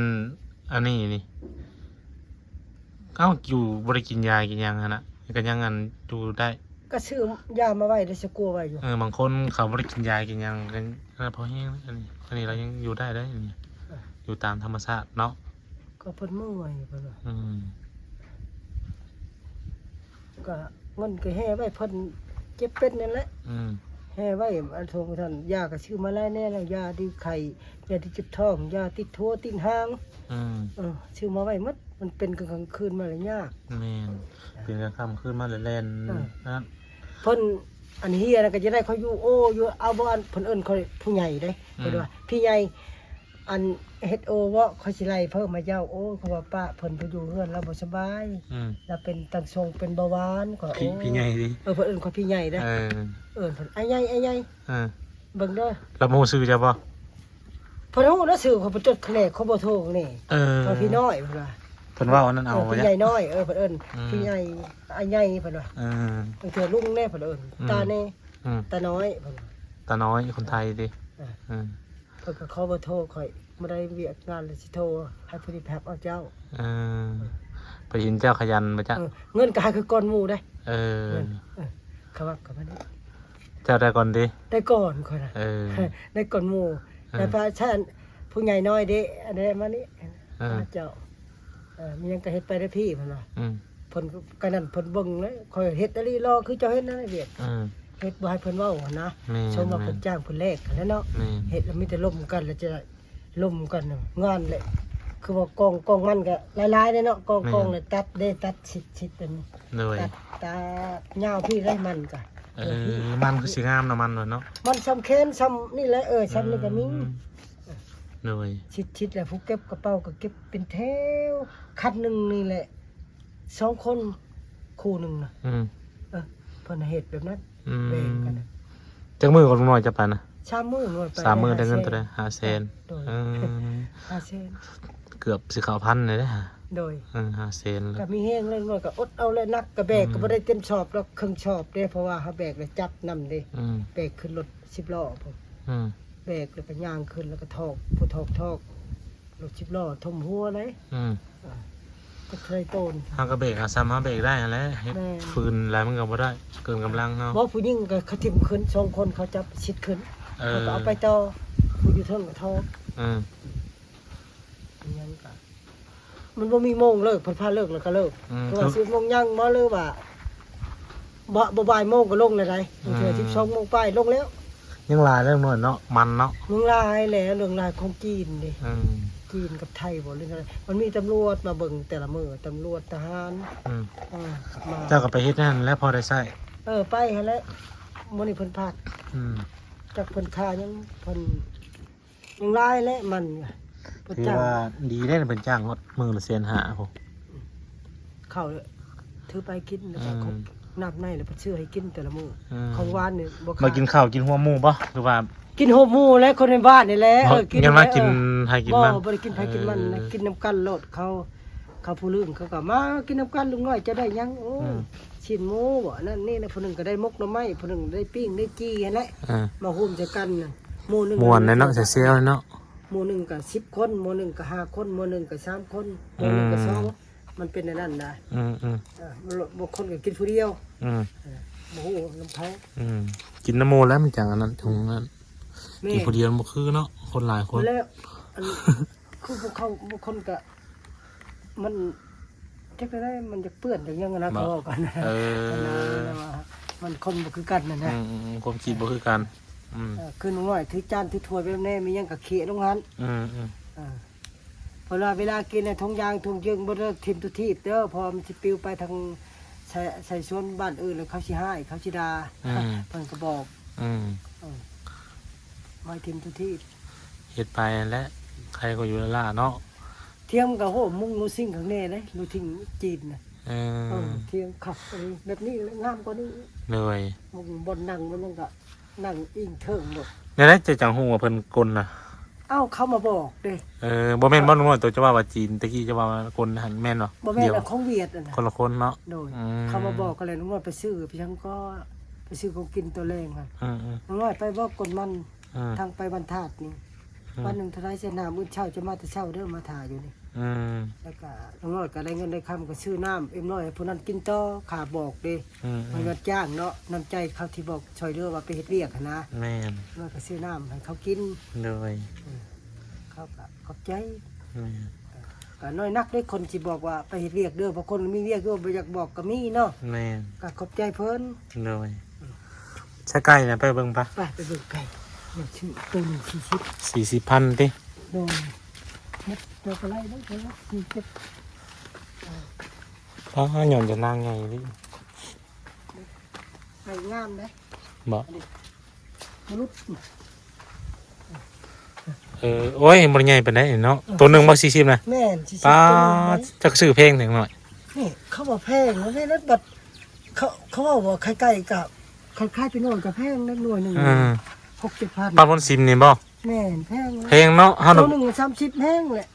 ອັນນີ້ນີ້ ເອົ້າ ຢູ່ບໍ່ໄດ້ກິນຢາກິນຫຍັງຫັ້ນນະ ກໍຍັງອັນຢູ່ໄດ້. ກໍຊື້ຢາມາໄວ້ໄດ້ ສະກົວໄວ້ຢູ່. ເອີ ບາງຄົນເຂົາບໍ່ໄດ້ກິນຢາກິນຫຍັງ ກໍພໍແຮງ. ອັນນີ້ ອັນນີ້ລາວຍັງຢູ່ໄດ້ເດ້ ຢູ່ຕາມທຳມະຊາດເນາະ. ກໍເພິ່ນເມື່ອຍເພິ່ນວ່າ. ອືມ ກໍເງິນກໍແຮ່ໄວ້ເພິ່ນເຈັບເປັນນັ້ນແຫຼະ. ອືມ ແຮ່ໄວ້ ອັນ ທົ່ງທ່ານ ຢາກໍຊື້ມາຫຼາຍແດ່ແລ້ວ ຢາດີໄຂ້ ຢາດີເຈັບທ້ອງ ຢາຕິດຫົວຕິດຫາງ. ອືມ ເອີ ຊື້ມາໄວ້ໝົດ ມັນເປັນກາງຄ່ຳຄືນມາລະຍາກ. ແມ່ນ ເປັນກາງຄ່ຳຄືນມາລະແລ່ນ. ເອີ ນັ້ນ ເພິ່ນ ອັນເຮຍນະກໍຈະໄດ້ຂ້ອຍຢູ່ ໂອ້ ຢູ່ ເອົາບໍ່ ອັນ ເພິ່ນເອີ້ນຂ້ອຍຜູ້ໃຫຍ່ເດ້. ອືມ ເພິ່ນວ່າ ພີ່ໃຫຍ່ ອັນເຮັດໂອເວາະ ຂ້ອຍຊິໄລ່ເພີ່ມໃຫ້ເຈົ້າ. ໂອ້ ເຂົາວ່າປ້າເພິ່ນໄປຢູ່ເຮືອນລາວບໍ່ສະບາຍ. ອືມ ລາວເປັນຕັນຊົງ ເປັນເບົາຫວານ. ຂ້ອຍ ພີ່ ໂອ້ ພີ່ໃຫຍ່ຕິ? ເອີ ເພິ່ນເອີ້ນຂ້ອຍພີ່ໃຫຍ່ເດ້. ເອີ ເອີ້ນເພິ່ນ ອ້າຍໃຫຍ່ ອ້າຍໃຫຍ່. ເອີ ເບິ່ງເດີ ລາວຮູ້ຊື່ເຈົ້າບໍ່? ເພິ່ນຮູ້ນະຊື່ ເຂົາໄປຈົດຄະແນນ ເຂົາບໍ່ໂທນີ້. ເອີ ເຂົາພີ່ນ້ອຍເພິ່ນວ່າ. ເພິ່ນເວົ້າອັນນັ້ນເອົາ ເອີ ພີ່ໃຫຍ່ນ້ອຍ. ເອີ ເພິ່ນເອີ້ນ ອືມ ພີ່ໃຫຍ່ ອ້າຍໃຫຍ່ເພິ່ນວ່າ. ເອີ ບາງເທື່ອລຸງແດ່ເພິ່ນເອີ້ນ. ອືມ ຕາແດ່ ອືມ ຕານ້ອຍເພິ່ນວ່າ. ຕານ້ອຍ ຄົນໄທຕິ? ເອີ ເອີ ເພິ່ນກໍຂໍເບີໂທຂ້ອຍ ບໍ່ໄດ້ວຽກງານແລ້ວຊິໂທໃຫ້ຜູ້ນີ້ໄປຮັບເອົາເຈົ້າ. ເອີ ໄປເຫັນເຈົ້າຂະຫຍັນບໍ່ຈະ? ເອີ ເງິນກໍໃຫ້ຄືກ່ອນໝູ່ເດ້. ເອີ ເອີ ເຂົາວ່າກັນມານີ້ ເຈົ້າໄດ້ກ່ອນຕິ? ໄດ້ກ່ອນຂ້ອຍນະ. ເອີ ໄດ້ກ່ອນໝູ່. ເອີ ແລ້ວພະຊະ ຜູ້ໃຫຍ່ນ້ອຍເດ້ ອັນໃດມານີ້. ເອີ ເຈົ້າ ເອີ ມີຫຍັງກໍເຮັດໄປເດີພີ່ ເພິ່ນວ່າ. ອືມ ເພິ່ນກໍນັ້ນ ເພິ່ນເບິ່ງເລີຍ ຂ້ອຍເຮັດອີ່ຫຼີ ລໍຄືເຈົ້າເຮັດນັ້ນແຫຼະວຽກ. ອືມ ເຮັດບໍ່ໃຫ້ເພິ່ນເວົ້າຫັ້ນນະ. ແມ່ນ ສົມວ່າເພິ່ນຈ້າງເພິ່ນແລກຫັ້ນແຫຼະເນາະ. ແມ່ນ ເຮັດແລ້ວມີແຕ່ລົມກັນ ແລ້ວຈະໄດ້ລົມກັນ ງານແຫຼະ ຄືວ່າກອງ ກອງມັນກໍຫຼາຍໆເດ້ເນາະ. ກອງ ແມ່ນ ກອງແລ້ວຕັດເດ້ ຕັດຊິດໆ ອັນນີ້. ໂດຍ ຕັດ ຕັດຍາວພີ້ໄດ້ມັນກໍ. ເອີ ມັນຄືຊິງາມເນາະ ມັນເນາະ. ມັນສ່ຳແຂນສ່ຳນີ້ແຫຼະ. ເອີ ສ່ຳນີ້ກໍມີ. ອືມ ໂດຍ ຊິດໆ ແລ້ວຜູ້ເກັບກະເປົາກໍເກັບເປັນແຖວ ຄັນໜຶ່ງນີ້ແຫຼະ ສອງຄົນຄູ່ໜຶ່ງນະ. ອືມ ເອີ ເພິ່ນເຮັດແບບນັ້ນ. ອືມ ແບ່ງກັນນະ. ຈັກມື້ກໍລຸງນ້ອຍຈະໄປນະ? ສາມມື້. ສາມມື້ໄດ້ເງິນເທົ່າໃດ? ຫ້າແສນ. ໂດຍ ເອີ ຫ້າແສນ ເກືອບຊິເຂົ້າພັນເລີຍເດ້. ໂດຍ ເອີ ຫ້າແສນ ກໍມີແຮງເລີຍ. ນ້ອຍກໍອົດເອົາແຫຼະ ໜັກກໍແບກ ອືມ ກໍບໍ່ໄດ້ເຕັມສອບດອກ ເຄິ່ງສອບເດ້ ເພາະວ່າເຮົາແບກແລ້ວຈັບນຳເດ້. ອືມ ແບກຂຶ້ນລົດສິບລໍ້ພຸ້ນ. ອືມ ແບກແລ້ວກໍຍ່າງຂຶ້ນ ແລ້ວກໍຖອກ ຜູ້ຖອກ ຖອກ ລົດສິບລໍ້ຖົມຫົວເລີຍ. ອືມ ເອີ ຈັກເທົ່າໃດໂຕນ ເຮົາກໍແບກເອົາສ່ຳເຮົາແບກໄດ້ຫັ້ນແຫຼະ. ເຮັດ ແມ່ນ ຟືນຫຼາຍມັນກໍບໍ່ໄດ້ ເກີນກຳລັງເຮົາ. ບໍ່ ຜູ້ຍິງກໍເຂົາຖິ້ມຂຶ້ນ ສອງຄົນເຂົາຈັບຊິດຂຶ້ນ. ເອີ ເຂົາກໍເອົາໄປຕໍ່ ຜູ້ຢູ່ເທິງກໍຖອກ. ອືມ ອີຫຍັງກະ ມັນບໍ່ມີໂມງເລີກ ເພິ່ນພາເລີກແລ້ວກໍເລີກ. ອືມ ຄືວ່າສິບໂມງຍັງບໍ່ ຫຼືວ່າ ບໍ່ ບໍ່ບ່າຍໂມງກໍລົງແລ້ວໃດ໋. ອືມ ບາງເທື່ອສິບສອງໂມງປາຍລົງແລ້ວ. ຍັງຫຼາຍເລື່ອງໜ້ອຍເນາະ ມັນເນາະ. ຍັງຫຼາຍແຫຼະ ເລື່ອງຫຼາຍຂອງຈີນເດ້. ອືມ ຈີນກັບໄທບໍ່ ຫຼືຈັ່ງໃດ ມັນມີຕຳຫຼວດມາເບິ່ງແຕ່ລະມື້ ຕຳຫຼວດ ທະຫານ. ອືມ ເອີ ມາ ເຈົ້າກໍໄປເຮັດນັ້ນແຫຼະ ພໍໄດ້ໃຊ້. ເອີ ໄປຫັ້ນແຫຼະ ມື້ນີ້ເພິ່ນພັກ. ອືມ ຈັກເພິ່ນຄ່າຫຍັງ ເພິ່ນ ຍັງຫຼາຍແຫຼະມັນ. ຖືວ່າດີເດ້ ເພິ່ນຈ້າງຮອດມື້ລະແສນຫ້າພຸ້ນ. ເຂົ້າ ຖືໄປກິນແລ້ວກໍ ອືມ ນັບໃນແລ້ວເພິ່ນຊື້ໃຫ້ກິນແຕ່ລະມື້. ອືມ ຂອງຫວານນີ້ບໍ່ຂາດ. ມາກິນເຂົ້າກິນຮ່ວມໝູ່ບໍ່ ຫຼືວ່າ? ກິນຮ່ວມໝູ່ແຫຼະ ຄົນໃນບ້ານນີ້ແຫຼະ. ເອີ ກິນ ກິນມາກິນ ໃຫ້ກິນມັນ. ບໍ່ ບໍ່ໄດ້ກິນໃຜກິນມັນນະ. ເອີ ກິນນຳກັນໂລດ ເຂົາ ເຂົາຜູ້ລຶ້ງເຂົາກໍມາກິນນຳກັນ. ລຸງນ້ອຍເຈົ້າໄດ້ຫຍັງ? ໂອ້ ອືມ ຊີ້ນໝູບໍ ອັນນັ້ນນີ້ນະ. ຜູ້ໜຶ່ງກໍໄດ້ໝົກໜໍ່ໄມ້ ຜູ້ໜຶ່ງໄດ້ປີ້ງໄດ້ຈີ່ຫັ້ນແຫຼະ. ເອີ ມາໂຮມໃສ່ກັນນະ ໝູ່ໜຶ່ງ ມ່ວນແຫຼະເນາະ ແຊວໆເນາະ. ໝູ່ໜຶ່ງກໍສິບຄົນ ໝູ່ໜຶ່ງກໍຫ້າຄົນ ໝູ່ໜຶ່ງກໍສາມຄົນ ໝູ່ໜຶ່ງກໍສອງ. ອືມ ມັນເປັນແນວນັ້ນນະ. ອືມໆ ເອີ ບາງຄົນກໍກິນຜູ້ດຽວ. ອືມ ເອີ ບໍ່ຮູ້ນຳໃຜ. ອືມ ກິນນຳໝູ່ແລ້ວມັນຈັ່ງອັນນັ້ນ ຈັ່ງນັ້ນ. ແມ່ນ ກິນຜູ້ດຽວມັນບໍ່ຄືເນາະ ຄົນຫຼາຍຄົນ. ແລ້ວອັນ ຄືພວກເຂົາບາງຄົນກໍ ມັນຈັກແນວໃດ ມັນຈະເປື້ອນຈັກຫຍັງນະ ເວົ້າກັນ. ເອີ ມັນຄົນບໍ່ຄືກັນນະ. ອືມໆ ຄວາມຄິດບໍ່ຄືກັນ. ອືມ ເອີ ຄືໜູນ້ອຍຖືຈານຖືຖ້ວຍແບບແນ່ ມີຫຍັງກໍເຄລະລົງຫັ້ນ. ອືມໆ ເອີ ເວລາ ເວລາກິນນະ ຖົງຢາງຖົງເຢິງບໍ່ໄດ້ຖິ້ມທຸກທີບເດີ ເພາະວ່າມັນຊິປິວໄປທາງ ໃສ່ ໃສ່ສວນບ້ານອື່ນ ແລ້ວເຂົາຊິຮ້າຍ ເຂົາຊິດ່າ. ອືມ ເພິ່ນກໍບອກ ອືມ ເອີ ໄວ້ຖິ້ມທຸກທີບ ເຮັດໄປຫັ້ນແຫຼະ ໃຄກໍຢູ່ລ້າໆເນາະ. ທຽງກໍໂຫມຸງລູຊິງຂ້າງແນ່ເດ້ ລູຊິງຈີນນະ. ເອີ ເອີ ທຽງຄັກ ເອີ ແບບນີ້ແຫຼະງາມກວ່ານີ້. ໂດຍ ໝ່ອງບ່ອນນັ່ງມັນຍັງກໍ ນັ່ງອີງເທິງໂລດ. ແນວໃດເຈົ້າຈັ່ງຮູ້ວ່າເພິ່ນກົນນະ? ເອົ້າ ເຂົາມາບອກເດ້. ເອີ ບໍ່ແມ່ນບໍ່ ອືມ ລຸງນ້ອຍ ໂຕເຈົ້າວ່າວ່າຈີນ ແຕ່ກີ້ເຈົ້າວ່າຄົນຫັ້ນແມ່ນບໍ່? ບໍ່ແມ່ນ ດຽວ ຂອງຫວຽດຫັ້ນນະ ຄົນລະຄົນເນາະ. ໂດຍ ອືມ ເຂົາມາບອກກໍແລ້ວ ລຸງນ້ອຍໄປຊື້ ໄປຫຍັງກໍ ໄປຊື້ຂອງກິນຕອນແລງຫັ້ນ. ອືມໆ ລຸງນ້ອຍໄປບໍ່ກົນມັນ ອືມ ທາງໄປບ້ານທາດນີ້ ອືມ ວັນໜຶ່ງເທົ່າໃດ ເສຍນ້ຳ ມື້ເຊົ້າຈະມາແຕ່ເຊົ້າເດີ ມາຖ້າຢູ່ນີ້. ອືມ ແລ້ວກໍລຸງນ້ອຍກໍໄດ້ເງິນໄດ້ຄຳ ກໍຊື້ນ້ຳເອັມຮ້ອຍໃຫ້ຜູ້ນັ້ນກິນຕໍ່ ຄ່າບອກເດ້. ອືມໆ ມັນກໍຈ້າງເນາະ ນ້ຳໃຈເຂົາທີ່ບອກຊ່ອຍເຫຼືອວ່າໄປເຮັດວຽກຫັ້ນນະ. ແມ່ນ ແລ້ວກໍຊື້ນ້ຳໃຫ້ເຂົາກິນ. ໂດຍ ເອີ ເຂົາກໍຂອບໃຈ. ແມ່ນ ກໍນ້ອຍນັກເດ້ຄົນຊິບອກວ່າໄປເຮັດວຽກເດີ ບາງຄົນມີວຽກຢູ່ ບໍ່ຢາກບອກກໍມີເນາະ. ແມ່ນ ກໍຂອບໃຈເພິ່ນ. ໂດຍ ໃສ່ໄກ່ນະ ໄປເບິ່ງປະ. ໄປ ໄປເບິ່ງໄກ່ ມັນຊື່ໂຕໜຶ່ງສີ່ສິບ ສີ່ສິບພັນຕິ. ໂດຍ ເຮັດຕົວກໍໄລ່ເບິ່ງ ສີ່ສິບ. ອ້າ ຍ້ອນຈະນາງໃຫຍ່ນີ້ ໄກ່ງາມເດ້. ບໍ່ ມະນຸດ ເອີ ໂອ້ຍ ບໍ່ໄດ້ໃຫຍ່ປານໃດເນາະ. ເອີ ໂຕໜຶ່ງບໍ່ ສີ່ສິບນະ? ແມ່ນ ສີ່ສິບ ປ້າ ໂຕໜຶ່ງເດ້. ຈັກຊື້ແພງແທ້ນ້ອຍ ນີ້ເຂົາວ່າແພງ ແລ້ວບັດ ເຂົາ ເຂົາເວົ້າວ່າໄຂ່ໄກ່ກະ ໄຂ່ໄກ່ໄປໜ່ວຍກະແພງເດ້ ໜ່ວຍໜຶ່ງ ອ່າ ຫົກເຈັດພັນ. ບ້ານໂພນຊິມນີ້ບໍ່? ແມ່ນ ແພງ ແພງເນາະ. ເຮົາ ໂຕໜຶ່ງສາມສິບແພງແຫຼະ.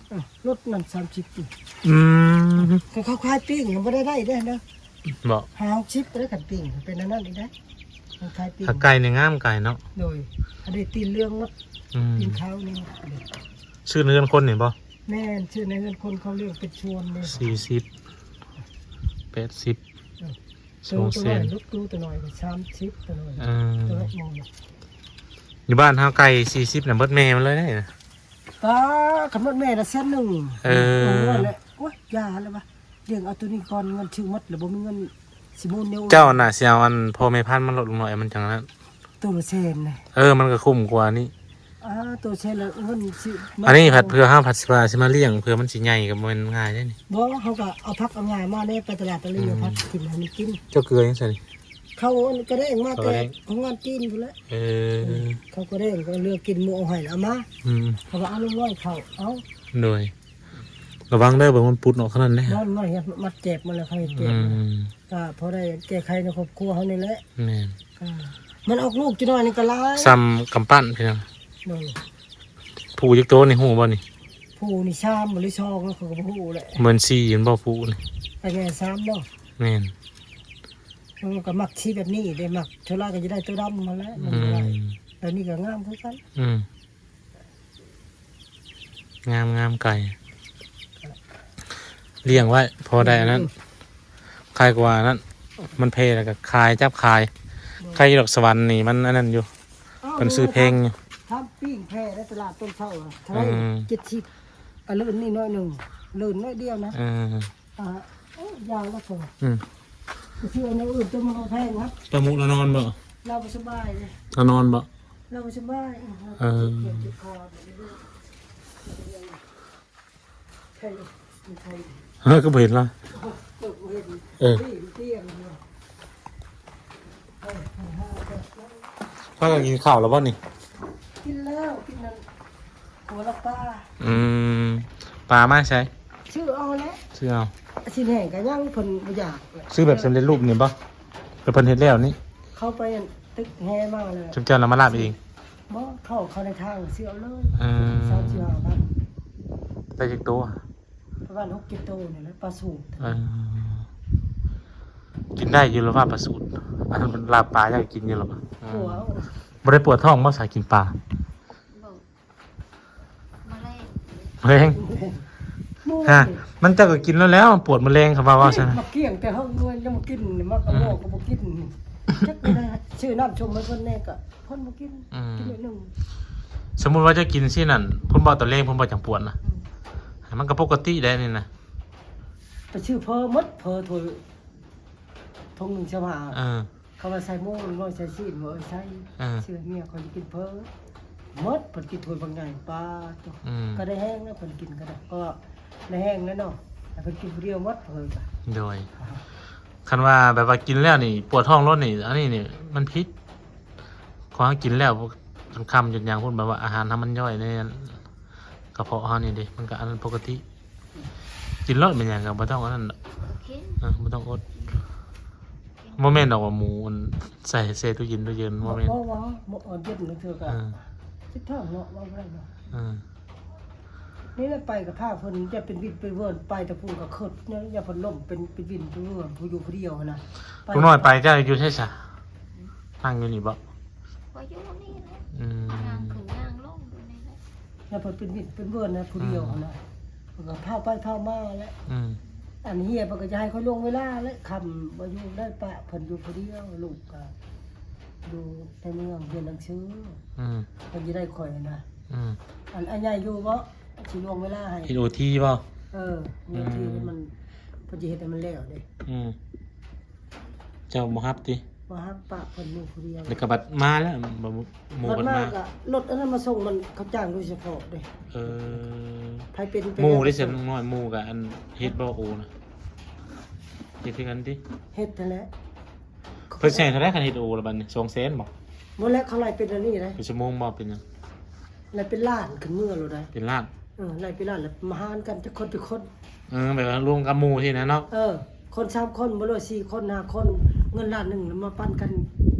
ເອີ ລົດນັ້ນສາມສິບ. ອືມ ຄັນເຂົາຂາຍປີ້ງນະບໍ່ໄດ້ໄດ້ເດ້ນະ. ບໍ່ ຫ້າຫົກສິບໄດ້ຄັນປີ້ງ ເປັນອັນນັ້ນອີກໄດ້. ມັນຂາຍປີ້ງ ຖ້າໄກ່ນີ້ງາມໄກ່ເນາະ. ໂດຍ ອັນນີ້ຕີນເຫຼືອງໝົດ. ອືມ ຕີນຂາວນີ້. ຊື້ໃນເຮືອນຄົນນີ້ບໍ່? ແມ່ນ ຊື້ໃນເຮືອນຄົນ ເຂົາລ້ຽງເປັນສວນເດ້. ສີ່ສິບ ແປດສິບ ເອີ ສອງແສນ. ໂຕ ໂຕນ້ອຍ ລູກໂຕ ໂຕນ້ອຍສາມສິບ ໂຕນ້ອຍ. ເອີ ໂຕນ້ອຍມອງ ຢູ່ບ້ານເຮົາໄກ່ສີ່ສິບນະ ເບິດແມ່ມັນເລີຍເດ້. ປ້າ ກຳນົດແມ່ລະແສນໜຶ່ງ. ເອີ ໂອ້ຍ ຢ່າແລ້ວວ່າ ລ້ຽງເອົາໂຕນີ້ກ່ອນ ເງິນຖືກໝົດແລ້ວ ບໍ່ມີເງິນຊິໝູນແນວອື່ນ. ເຈົ້ານະຊິເອົາອັນພໍ່ແມ່ພັນມາໂລດ ລຸງນ້ອຍ ມັນຈັ່ງນັ້ນ ໂຕລະແສນນະ. ເອີ ມັນກໍຄຸ້ມກວ່ານີ້. ອ່າ ໂຕແສນລະເງິນຊິ ອັນນີ້ພັດເພື່ອເຮົາພັດຊິວ່າຊິມາລ້ຽງ ເພື່ອມັນຊິໃຫຍ່ກໍບໍ່ແມ່ນງ່າຍເດ້ນີ້. ບໍ່ ເຮົາກໍເອົາຜັກເອົາຫຍ້າມາແດ່ ໄປຕະຫຼາດຕະເລ ເອົາຜັກກິນໃຫ້ມັນກິນ. ເຈົ້າເກືອຫຍັງຊັ້ນ? ເຂົ້າອັນກະແດງມາແຕ່ໂຮງງານຈີນພຸ້ນແຫຼະ. ເອີ ເອີ ເຂົ້າກະແດງກໍເລືອກກິນ ໝູ່ເອົາໃຫ້ແລ້ວເອົາມາ. ອືມ ເຂົາວ່າເອົາລົງຮ້ອຍເຂົ້າ ເອົາ. ໂດຍ ລະວັງເດີ ເບິ່ງມັນປຸດອອກຂະໜາດໃດ. ນອນມາເຮັດມັດແຈບມາແລ້ວ ເຂົາເຮັດແຈບ. ອືມ ກໍພໍໄດ້ແກ້ໄຂໃນຄອບຄົວເຮົານີ້ແຫຼະ. ແມ່ນ ເອີ ມັນອອກລູກຈັກໜ້ອຍນີ້ກໍຫຼາຍ ສ່ຳກຳປັ້ນພີ່ນ້ອງ. ໂດຍ ຜູ້ຈັກໂຕນີ້ຮູ້ບໍ່ນີ້? ຜູ້ນີ້ສາມບໍ່ ຫຼືສອງ ເຂົາກໍບໍ່ຮູ້ແຫຼະ. ເໝືອນສີ່ແມ່ນບໍ່ຜູ້ນີ້? ໄປແມ່ນສາມເນາະ. ແມ່ນ ມັນກໍມັກສີແບບນີ້ເດ້ ມັກເທົ່າໃດກໍຈະໄດ້ໂຕດຳຫັ້ນແຫຼະ. ອືມ ມັນບໍ່ໄດ້ ແບບນີ້ກໍງາມຄືກັນ. ອືມ ງາມໆ ໄກ່ ລ້ຽງໄວ້ພໍໄດ້ອັນນັ້ນ. ອືມ ຂາຍກວ່ານັ້ນ ມັນແພງແລ້ວກໍຂາຍ ຈັບຂາຍ. ໂດຍ ຂາຍຢູ່ດອກສະຫວັນນີ້ ມັນອັນນັ້ນຢູ່. ເອົ້າ ເພິ່ນຊື້ແພງຢູ່. ທຳປີ້ງແພໃນຕະຫຼາດຕອນເຊົ້າເທົ່າໃດ? ອືມ ເຈັດສິບ. ອັນເລີ້ນນີ້ໜ້ອຍໜຶ່ງ ເລີ້ນໜ້ອຍດຽວນະ. ເອີ ອ່າ ໂອ້ ຢາລະກໍ ອືມ ໄປຊື້ອັນອື່ນ ແຕ່ມັນແພງນະ. ປາໝຸລາວນອນບໍ່? ລາວບໍ່ສະບາຍເດ້. ລາວນອນບໍ່? ລາວບໍ່ສະບາຍ. ເອີ ເຈັບຄອ ເອີ ກໍບໍ່ເຫັນລະ. ເອີ ພາກັນກິນເຂົ້າແລ້ວບໍ່ນີ້? ກິນແລ້ວ ກິນນັ້ນ ຫົວລະປາ. ອືມ ປາມາໃສ? ຊື້ເອົາແຫຼະ ຊື້ເອົາ. ຊິແຫ້ງກໍຍັງ ເພິ່ນບໍ່ຢາກ. ຊື້ແບບສຳເລັດຮູບນີ້ບໍ່? ແຕ່ເພິ່ນເຮັດແລ້ວນີ້ ເຂົາໄປຕຶກແຮ່ມາແລ້ວ ຈຸມເຈົ້ານຳມາລາບເອງ. ບໍ່ ເຂົ້າ ເຂົ້າໃນທາງ ຊື້ເອົາເລີຍ. ເອີ ສາມສິບຫ້າພັນ. ໄດ້ຈັກໂຕ? ປະມານຫົກເຈັດໂຕນີ້ແຫຼະ ປາສູດ. ເອີ ກິນໄດ້ຢູ່ລະວ່າປາສູດ? ອັນລາບປາຍັງກິນຢູ່ລະວ່າ? ບໍ່ໄດ້ປວດທ້ອງບໍ່ ສາຍກິນປາ? ບໍ່ ມະເຮັງ ມະເຮັງ. ຮະ ມັນເຈົ້າກໍກິນແລ້ວແລ້ວ ປວດມະເຮັງ ເຂົາວ່າ ວ່າຊັ້ນ. ມາກ້ຽງແຕ່ເຮົາ ຍັງບໍ່ກິນ ມາກະບອກກໍບໍ່ກິນ. ຈັກໄດ້ຊື້ນ້ຳຊົມໃຫ້ເພິ່ນແດ່ ກໍເພິ່ນບໍ່ກິນ. ອືມ ກິນໜ້ອຍໜຶ່ງ. ສົມມຸດວ່າເຈົ້າກິນຊີ້ນັ້ນ ເພິ່ນບອກຕອນແລງ ເພິ່ນບໍ່ຈັ່ງປວດນະ. ອືມ ມັນກໍປົກກະຕິໄດ໋ນີ້ນະ. ໄປຊື້ເຝີໝົດ ເຝີຖ້ວຍ ຖົງໜຶ່ງຊາວຫ້າ. ເອີ ເຂົາວ່າໃສ່ໝູ ໜ້ອຍໃສ່ຊີ້ນ ບໍ່ເອີຍໃສ່. ເອີ ຊື້ໃຫ້ເມຍຂ້ອຍກິນເຝີ. ໝົດ ເພິ່ນກິນຖ້ວຍບັກໃຫຍ່ ປາດໂທ້ ອືມ ກໍໄດ້ແຮງນະ ເພິ່ນກິນກໍໄດ້ ກໍໄດ້ແຮງແລ້ວເນາະ ແຕ່ເພິ່ນກິນຜູ້ດຽວໝົດເພິ່ນກໍ ໂດຍ ຄັນວ່າແບບວ່າກິນແລ້ວນີ້ປວດທ້ອງໂລດນີ້ ອັນນີ້ນີ້ມັນຜິດ ເພາະເຮົາກິນແລ້ວຈົນຄ່ຳຈົນຫຍັງພຸ້ນ ແບບວ່າອາຫານເຮົາມັນຍ່ອຍໃນກະເພາະເຮົານີ້ເດ້ ມັນກໍອັນນັ້ນປົກກະຕິ ກິນໂລດ ແມ່ນຫຍັງກໍບໍ່ຕ້ອງອັນນັ້ນດອກ ໂອເຄ ເອີ ບໍ່ຕ້ອງອົດ ບໍ່ແມ່ນດອກວ່າໝູອັນໃສ່ແຊ່ຕູ້ເຢັນ ຕູ້ເຢັນ ບໍ່ແມ່ນ ບໍ່ ບໍ່ ບໍ່ ເອົາເຢັນເທື່ອກໍ ເອີ ເຈັບທ້ອງເນາະ ເວົ້າບໍ່ໄດ້ເນາະ ເອີ ນີ້ແຫຼະ ໄປກໍພາເພິ່ນ ຢ່າເປັນວິນເປັນເວີນ ໄປແຕ່ພຸ້ນກໍຄຶດ ຢ່າເພິ່ນລົ້ມເປັນ ເປັນວິນເປັນເວີນ ຜູ້ຢູ່ຜູ້ດຽວຫັ້ນນະ ໄປ ລຸງນ້ອຍໄປເຈົ້າຢູ່ໃສຊະ? ນັ່ງຢູ່ນີ້ບໍ? ກໍຢູ່ນີ້ແຫຼະ ອືມ ຍ່າງຂຶ້ນຍ່າງລົງຢູ່ນີ້ແຫຼະ ແລ້ວເພິ່ນເປັນວິນເປັນເວີນນະ ຜູ້ດຽວ ອືມ ຫັ້ນນະ ເພິ່ນກໍພາໄປພາມາແຫຼະ ອືມ ອັນເຮຍເພິ່ນກໍຈະໃຫ້ຂ້ອຍລ່ວງເວລາແຫຼະ ຄ່ຳບໍ່ຢູ່ໄດ້ ປະເພິ່ນຢູ່ຜູ້ດຽວ ລູກກໍຢູ່ໃນເມືອງຮຽນໜັງສື ອືມ ເພິ່ນຈະໄດ້ຂ້ອຍນະ ອືມ ອັນອ້າຍໃຫຍ່ຢູ່ບໍ່? ຊິລ່ວງເວລາໃຫ້ ເຮັດໂອທີບໍ່? ເອີ ໂອທີ ອືມ ມັນ ເພິ່ນຊິເຮັດໃຫ້ມັນແລ້ວເດ້ ອືມ ເຈົ້າບໍ່ຮັບຕິ? ບໍ່ຮັບ ປະເພິ່ນຢູ່ຜູ້ດຽວ ແລ້ວກໍບັດມາແລ້ວ ໝູ່ ບັດມາ ບັດມາກໍລົດອັນນັ້ນມາສົ່ງ ມັນເຂົາຈ້າງໂດຍສະເພາະເດ້ ເອີ ໃຜເປັນ ໝູ່ໄດ້ຊັ້ນ ນ້ອຍ ໝູ່ກໍອັນເຮັດບໍ່ໂອນະ? ເຮັດຄືກັນຕິ? ເຮັດຫັ້ນແຫຼະ ເພິ່ນໃຊ້ເທົ່າໃດຄັນເຮັດໂອລະບັດນີ້ ສອງແສນບໍ່? ບໍ່ແລ້ວ ເຂົາໄລ່ເປັນອັນນີ້ໄດ໋ ເປັນຊົ່ວໂມງບໍ່ ເປັນຫຍັງ? ໄລ່ເປັນລ້ານຂຶ້ນເມືອໂລດໄດ໋ ເປັນລ້ານ ເອີ ໄລ່ເປັນລ້ານ ແລ້ວມາຫານກັນຈັກຄົນຈັກຄົນ ເອີ ແບບວ່າລວມກັບໝູ່ຊີ້ນະເນາະ ເອີ ຄົນສາມຄົນບໍ່ ຫຼື ສີ່ຄົນຫ້າຄົນ ເງິນລ້ານໜຶ່ງ ແລ້ວມາປັນກັນ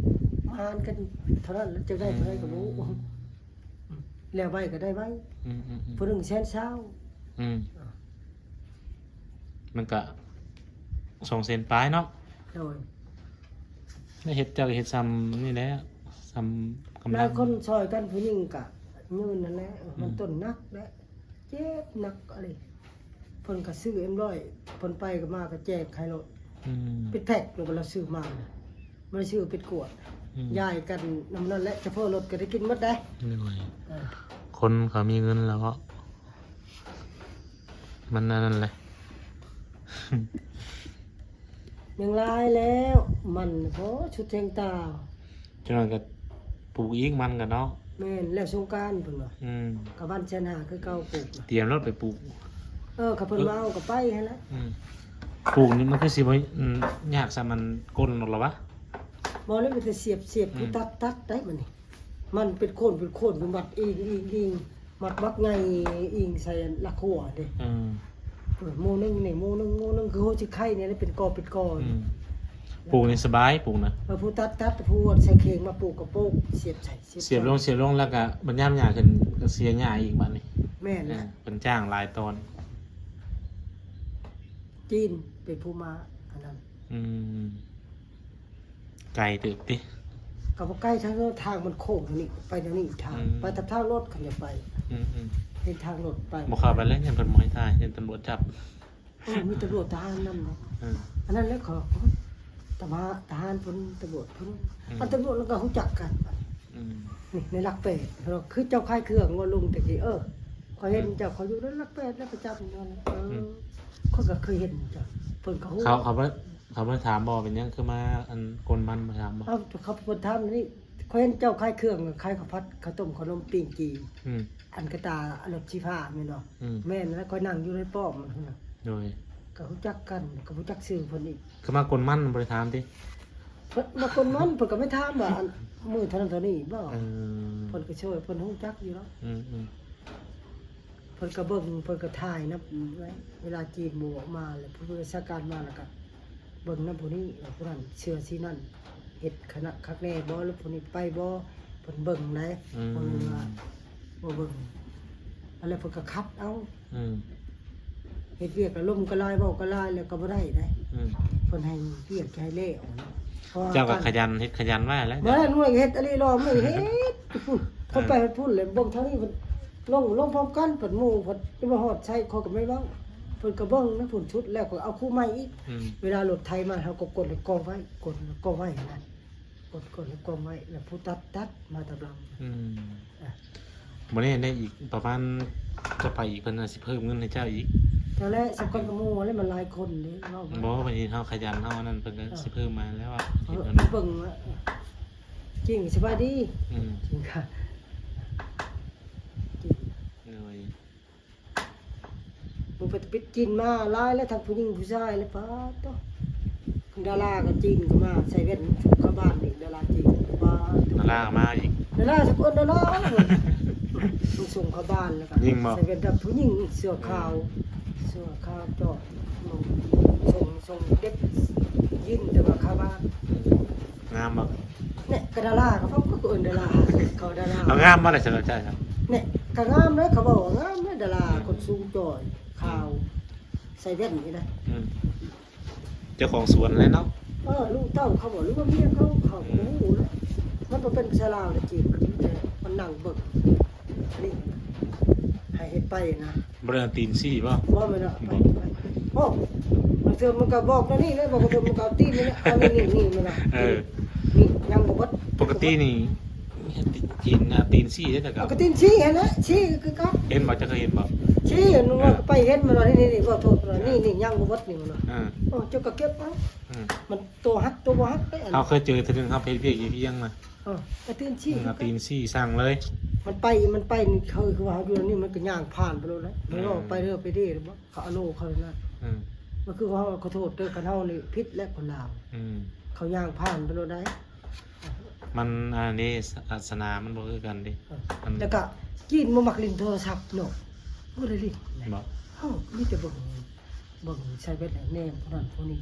ມາຫານກັນເທົ່ານັ້ນ ແລ້ວຈະໄດ້ເທົ່າໃດກໍບໍ່ຮູ້ ອືມ ແລ້ວໄວກໍໄດ້ໄວ ອືມໆໆ ຜູ້ໜຶ່ງແສນຊາວ ອືມ ມັນກະສອງແສນປາຍເນາະ ໂດຍ ແລ້ວເຮັດ ເຈົ້າກໍເຮັດຊ່ຳນີ້ແຫຼະ ຊ່ຳກຳລັງ ຫຼາຍຄົນຊ່ອຍກັນ ຜູ້ຍິງກະຍືນຫັ້ນແຫຼະ ອືມ ມັນຕົ້ນໜັກແຫຼະ ເຈັບໜັກອີ່ຫຼີ ເພິ່ນກໍຊື້ເອັມຮ້ອຍ ເພິ່ນໄປກໍມາກໍແຈກໃຫ້ໂລດ ອືມ ເປັນແພັກໂລດ ລາວຊື້ມານະ ບໍ່ໄດ້ຊື້ເປັນກວດ ອືມ ຢາຍກັນນຳນັ້ນແຫຼະ ສະເພາະລົດກໍໄດ້ກິນໝົດໄດ໋ ໂດຍ ເອີ ຄົນເຂົາມີເງິນແລ້ວເນາະ ມັນອັນນັ້ນແຫຼະ ຍັງຫຼາຍແລ້ວ ມັນ ໂອ້ ສຸດແຮງຕາ ຈັ່ງນັ້ນກໍປູກອີກມັນກໍເນາະ ແມ່ນ ແລ້ວສົງການເພິ່ນວ່າ ອືມ ກໍວັນແສນຫ້າຄືເກົ່າປູກນະ ຕຽມລົດໄປປູກ ເອີ ຄັນເພິ່ນວ່າເອົາກໍໄປຫັ້ນແຫຼະ ອືມ ປູກນີ້ມັນຄືຊິບໍ່ ອືມ ຍາກສ່ຳມັນກົ້ນອອກລະວະ ບໍ່ ແລ້ວມີແຕ່ສຽບ ສຽບ ອືມ ຜູ້ຕັດ ຕັດໄດ້ມັນນີ້ ມັນເປັນໂຄນ ເປັນໂຄນຢູ່ ມັດອີງ ອີງ ອີງ ມັດບັກໃຫຍ່ອີງໃສ່ຫຼັກຮົ້ວເດ້ ອືມ ເອີ ໝູ່ໜຶ່ງນີ້ ໝູ່ໜຶ່ງ ໝູ່ໜຶ່ງ ຄືໂຮຈິໄຄນີ້ແຫຼະ ເປັນກໍ ເປັນກໍ ອືມ ປູກນີ້ສະບາຍ ປູກນະ ເອີ ຜູ້ຕັດ ຕັດ ຜູ້ໃສ່ເຂ່ງມາປູກກໍປູກ ສຽບໃສ່ ສຽບ ສຽບລົງ ສຽບລົງ ແລ້ວກະບັດຍາມຫຍ້າຂຶ້ນກໍເສຍຫຍ້າອີກບັດນີ້ ແມ່ນແຫຼະ ເອີ ເພິ່ນຈ້າງຫຼາຍຕອນ ຈີນເປັນຜູ້ມາອັນນັ້ນ ອືມ ໄກເຕີບຕິ? ກໍບໍ່ໄກ ທາງ ທາງມັນໂຄ້ງທາງນີ້ ໄປທາງນີ້ທາງ ອືມ ໄປຕາມທາງລົດຄັນຢາກໄປ ອືມໆ ເປັນທາງລົດໄປ ບໍ່ເຂົ້າໄປແລ້ວ ຢ້ານເພິ່ນບໍ່ໃຫ້ຖ່າຍ ຢ້ານຕຳຫຼວດຈັບ ເອີ ມີຕຳຫຼວດທະຫານນຳເນາະ ເອີ ອັນນັ້ນແຫຼະ ຂໍ ຕຳ ທະຫານເພິ່ນ ຕຳຫຼວດເພິ່ນ ອືມ ອັນຕຳຫຼວດລາວກໍຮູ້ຈັກກັນ ອືມ ນີ້ໃນຫຼັກແປດ ຄືເຈົ້າຂາຍເຄື່ອງວ່າລຸງແຕ່ກີ້ ເອີ ຂ້ອຍເຫັນ ອືມ ເຈົ້າ ຂ້ອຍຢູ່ໃນຫຼັກແປດ ແລ້ວປະຈຳຢູ່ນັ້ນ ເອີ ອືມ ຂ້ອຍກໍເຄີຍເຫັນເຈົ້າ ເພິ່ນກໍຮູ້ ເຂົາ ເຂົາບໍ່ ເຂົາບໍ່ໄດ້ຖາມບໍ່ ເປັນຫຍັງຄືມາອັນ ກົນມັນ ບໍ່ຖາມບໍ່? ເອົາ ເຂົາເພິ່ນຖາມນີ້ ຂ້ອຍເຫັນເຈົ້າຂາຍເຄື່ອງ ຂາຍເຂົ້າຜັດ ເຂົ້າຕົ້ມ ເຂົ້າໜົມ ປີ້ງຈີ່ ອືມ ອັນກະຕາ ລົດສີຟ້າແມ່ນບໍ່? ອືມ ແມ່ນແລ້ວ ຂ້ອຍນັ່ງຢູ່ໃນປ້ອມຫັ້ນນະ ໂດຍ ກໍຮູ້ຈັກກັນ ກໍບໍ່ຈັກຊື່ເພິ່ນອີກ ຄືມາກົນມັນ ບໍ່ໄດ້ຖາມຕິ? ເພິ່ນມາກົນມັນ ເພິ່ນກໍໄປຖາມວ່າ ອັນ ມື້ເທົ່ານັ້ນເທົ່ານີ້ບໍ່? ເອີ ເພິ່ນກໍຊ່ວຍ ເພິ່ນຮູ້ຈັກຢູ່ແລ້ວ ອືມໆ ເພິ່ນກໍເບິ່ງ ເພິ່ນກໍຖ່າຍນຳໄວ້ ເວລາຈີນໝູ່ອອກມາ ແລ້ວຜູ້ບັນຊາການມາ ແລ້ວກໍເບິ່ງນຳຜູ້ນີ້ ແລ້ວຜູ້ນັ້ນເຊື່ອຊີ້ນັ້ນ ເຮັດຂະໜາດຄັກແນ່ບໍ່ ແລ້ວຜູ້ນີ້ໄປບໍ່ ເພິ່ນເບິ່ງໄດ໋ ອືມ ບໍ່ແມ່ນວ່າບໍ່ເບິ່ງ ແລ້ວເພິ່ນກໍຄັດເອົາ ອືມ ເຮັດວຽກກໍລົມກໍຫຼາຍ ເວົ້າກໍຫຼາຍ ແລ້ວກໍບໍ່ໄດ້ໄດ໋ ອືມ ເພິ່ນໃຫ້ວຽກໃຫ້ແລ້ວເນາະ ເພາະວ່າ ເຈົ້າກໍຂະຫຍັນ ເຮັດຂະຫຍັນມາແລ້ວ ບໍ່ໄດ້ໜ່ວຍເຮັດອີ່ຫຼີດອກ ໄມ່ເຮັດ ເອີ ຄົນໄປເຮັດພຸ້ນແຫຼະ ເບິ່ງທາງນີ້ເພິ່ນ ລົງ ລົງພ້ອມກັນ ເພິ່ນໝູ່ເພິ່ນຈະມາຮອດໃສ ຂ້ອຍກໍໄມ່ເວົ້າ ເພິ່ນກໍເບິ່ງນະ ພຸ້ນສຸດແລ້ວກໍເອົາຄູ່ໃໝ່ອີກ ອືມ ເວລາລົດໄຖມາ ເຮົາກໍກົດໃຫ້ກອງໄວ້ ກົດໃຫ້ກອງໄວ້ຫັ້ນນະ ກົດ ກົດໃຫ້ກອງໄວ້ ແລ້ວຜູ້ຕັດ ຕັດມາຕາມຫຼັງ ອືມ ອ່ະ ບໍ່ແນ່ ໃນອີກປະມານຈະໄປອີກ ເພິ່ນອາດຊິເພີ່ມເງິນໃຫ້ເຈົ້າອີກ ເຈົ້າແຫຼະ ສຳຄັນກັບໝູ່ແຫຼະ ມັນຫຼາຍຄົນເດ້ ເວົ້າມາ ບໍ່ ບາງທີເຮົາຂະຫຍັນ ເຮົາອັນນັ້ນ ເພິ່ນກໍ ເອີ ຊິເພີ່ມມາແລ້ວ ເອີ ເພິ່ນເບິ່ງວ່າ ຈິງ ສະບາຍດີ ອືມ ຈິງຄ່ະ ມັນໄປຕິດຈີນມາຫຼາຍແລ້ວ ທັງຜູ້ຍິງຜູ້ຊາຍແລ້ວ ປາດໂທ້ ດາລາກໍຈີນກໍມາ ໃສ່ແວ່ນເຂົ້າບ້ານນີ້ ດາລາຈີນ ປາດໂທ້ ດາລາມາອີກ ດາລາ ສະກຸນດາລາ ມັນສົ່ງເຂົ້າບ້ານແລ້ວກໍຍິງບໍ່ ໃສ່ແວ່ນດຳ ຜູ້ຍິງເສື້ອຂາວ ເອີ ເສື້ອຂາວເຈາະ ສົ່ງ ສົ່ງເດັກຍິນ ແຕ່ວ່າເຂົ້າບ້ານ ງາມບໍ່? ແນ່ ກໍດາລາ ເຂົາກໍເອີ້ນດາລາ ເຂົາດາລາ ເອົາງາມບໍ່ລະ ສຳລັບເຈົ້ານະ? ແນ່ ກໍງາມເດ້ ເຂົາເວົ້າວ່າງາມເດ້ ດາລາ ອືມ ຄົນສູງຈ່ອຍ ຂາວ ອືມ ໃສ່ແວ່ນນີ້ນະ ອືມ ເຈົ້າຂອງສວນແຫຼະເນາະ ເອີ ລູກເຕົ້າເຂົາບໍ່ ຫຼືວ່າເມຍເຂົາ ເຂົາ ອືມ ບໍ່ຮູ້ແຫຼະ ມັນບໍ່ເປັນພາສາລາວນະຈີນ ມັນມີແຕ່ມານັ່ງເບິ່ງ ນີ້ ໃຫ້ເຮັດໄປນະ ບໍ່ໄດ້ເອົາຕີນຊີ້ບໍ່? ບໍ່ແມ່ນດອກ ບໍ່ ໄປ ໄປ ໂອ້ ບາງເທື່ອມັນກໍບອກແນວນີ້ແຫຼະ ບາງເທື່ອມັນກໍເອົາຕີນນີ້ແຫຼະ ເອົານີ້ ນີ້ ນີ້ ນີ້ນະ ເອີ ນີ້ຍັງບໍ່ເບິດ ປົກກະຕິນີ້ເຮັດຕີນ ຕີນຊີ້ເດ້ ແຕ່ກໍ ປົກກະຕິຊີ້ຫັ້ນແຫຼະ ຊີ້ຄືເກົ່າ ເຫັນບໍ່? ເຈົ້າເຄີຍເຫັນບໍ່? ຊີ້ ອືມ ວ່າໄປເຫັນມັນວ່າ ນີ້ ນີ້ ນີ້ ຂໍໂທດ ນີ້ ນີ້ຍັງບໍ່ເບິດ ນີ້ມັນວ່າ ເອີ ໂອ້ ເຈົ້າກໍເກັບເອົາ ອືມ ມັນໂຕຫັກໂຕບໍ່ຫັກເດ້ ເຮົາເຄີຍເຈີເທື່ອໜຶ່ງ ເຮົາໄປເຮັດວຽກຢູ່ພຽງນະ ເອີ ເອົາຕີນຊີ້ ເອີ ເອົາຕີນຊີ້ສັ່ງເລີຍ ມັນໄປ ມັນໄປ ເຂົາຄືວ່າເຮົາຢູ່ນີ້ ມັນກໍຍ່າງຜ່ານໄປໂລດແຫຼະ ອືມ ມັນກໍໄປເດີໄປເດ ເຂົາອາໂລເຂົານັ້ນ ອືມ ມັນຄືວ່າ ຂໍໂທດເດີ ຄັນເຮົານີ້ຜິດແຫຼະຄົນລາວ ອືມ ເຂົາຍ່າງຜ່ານໄປໂລດໄດ໋ ມັນອັນນີ້ ສ- ສາສະໜາມັນບໍ່ຄືກັນເດ້ ເອີ ມັນ ແລ້ວກະຈີນບໍ່ມັກຫຼິ້ນໂທລະສັບເນາະ ບໍ່ໄດ້ຫຼິ້ນ ບໍ່ ເອີ ມີແຕ່ເບິ່ງ ເບິ່ງໃສ່ແວ່ນແນມຜູ້ນັ້ນຜູ້ນີ້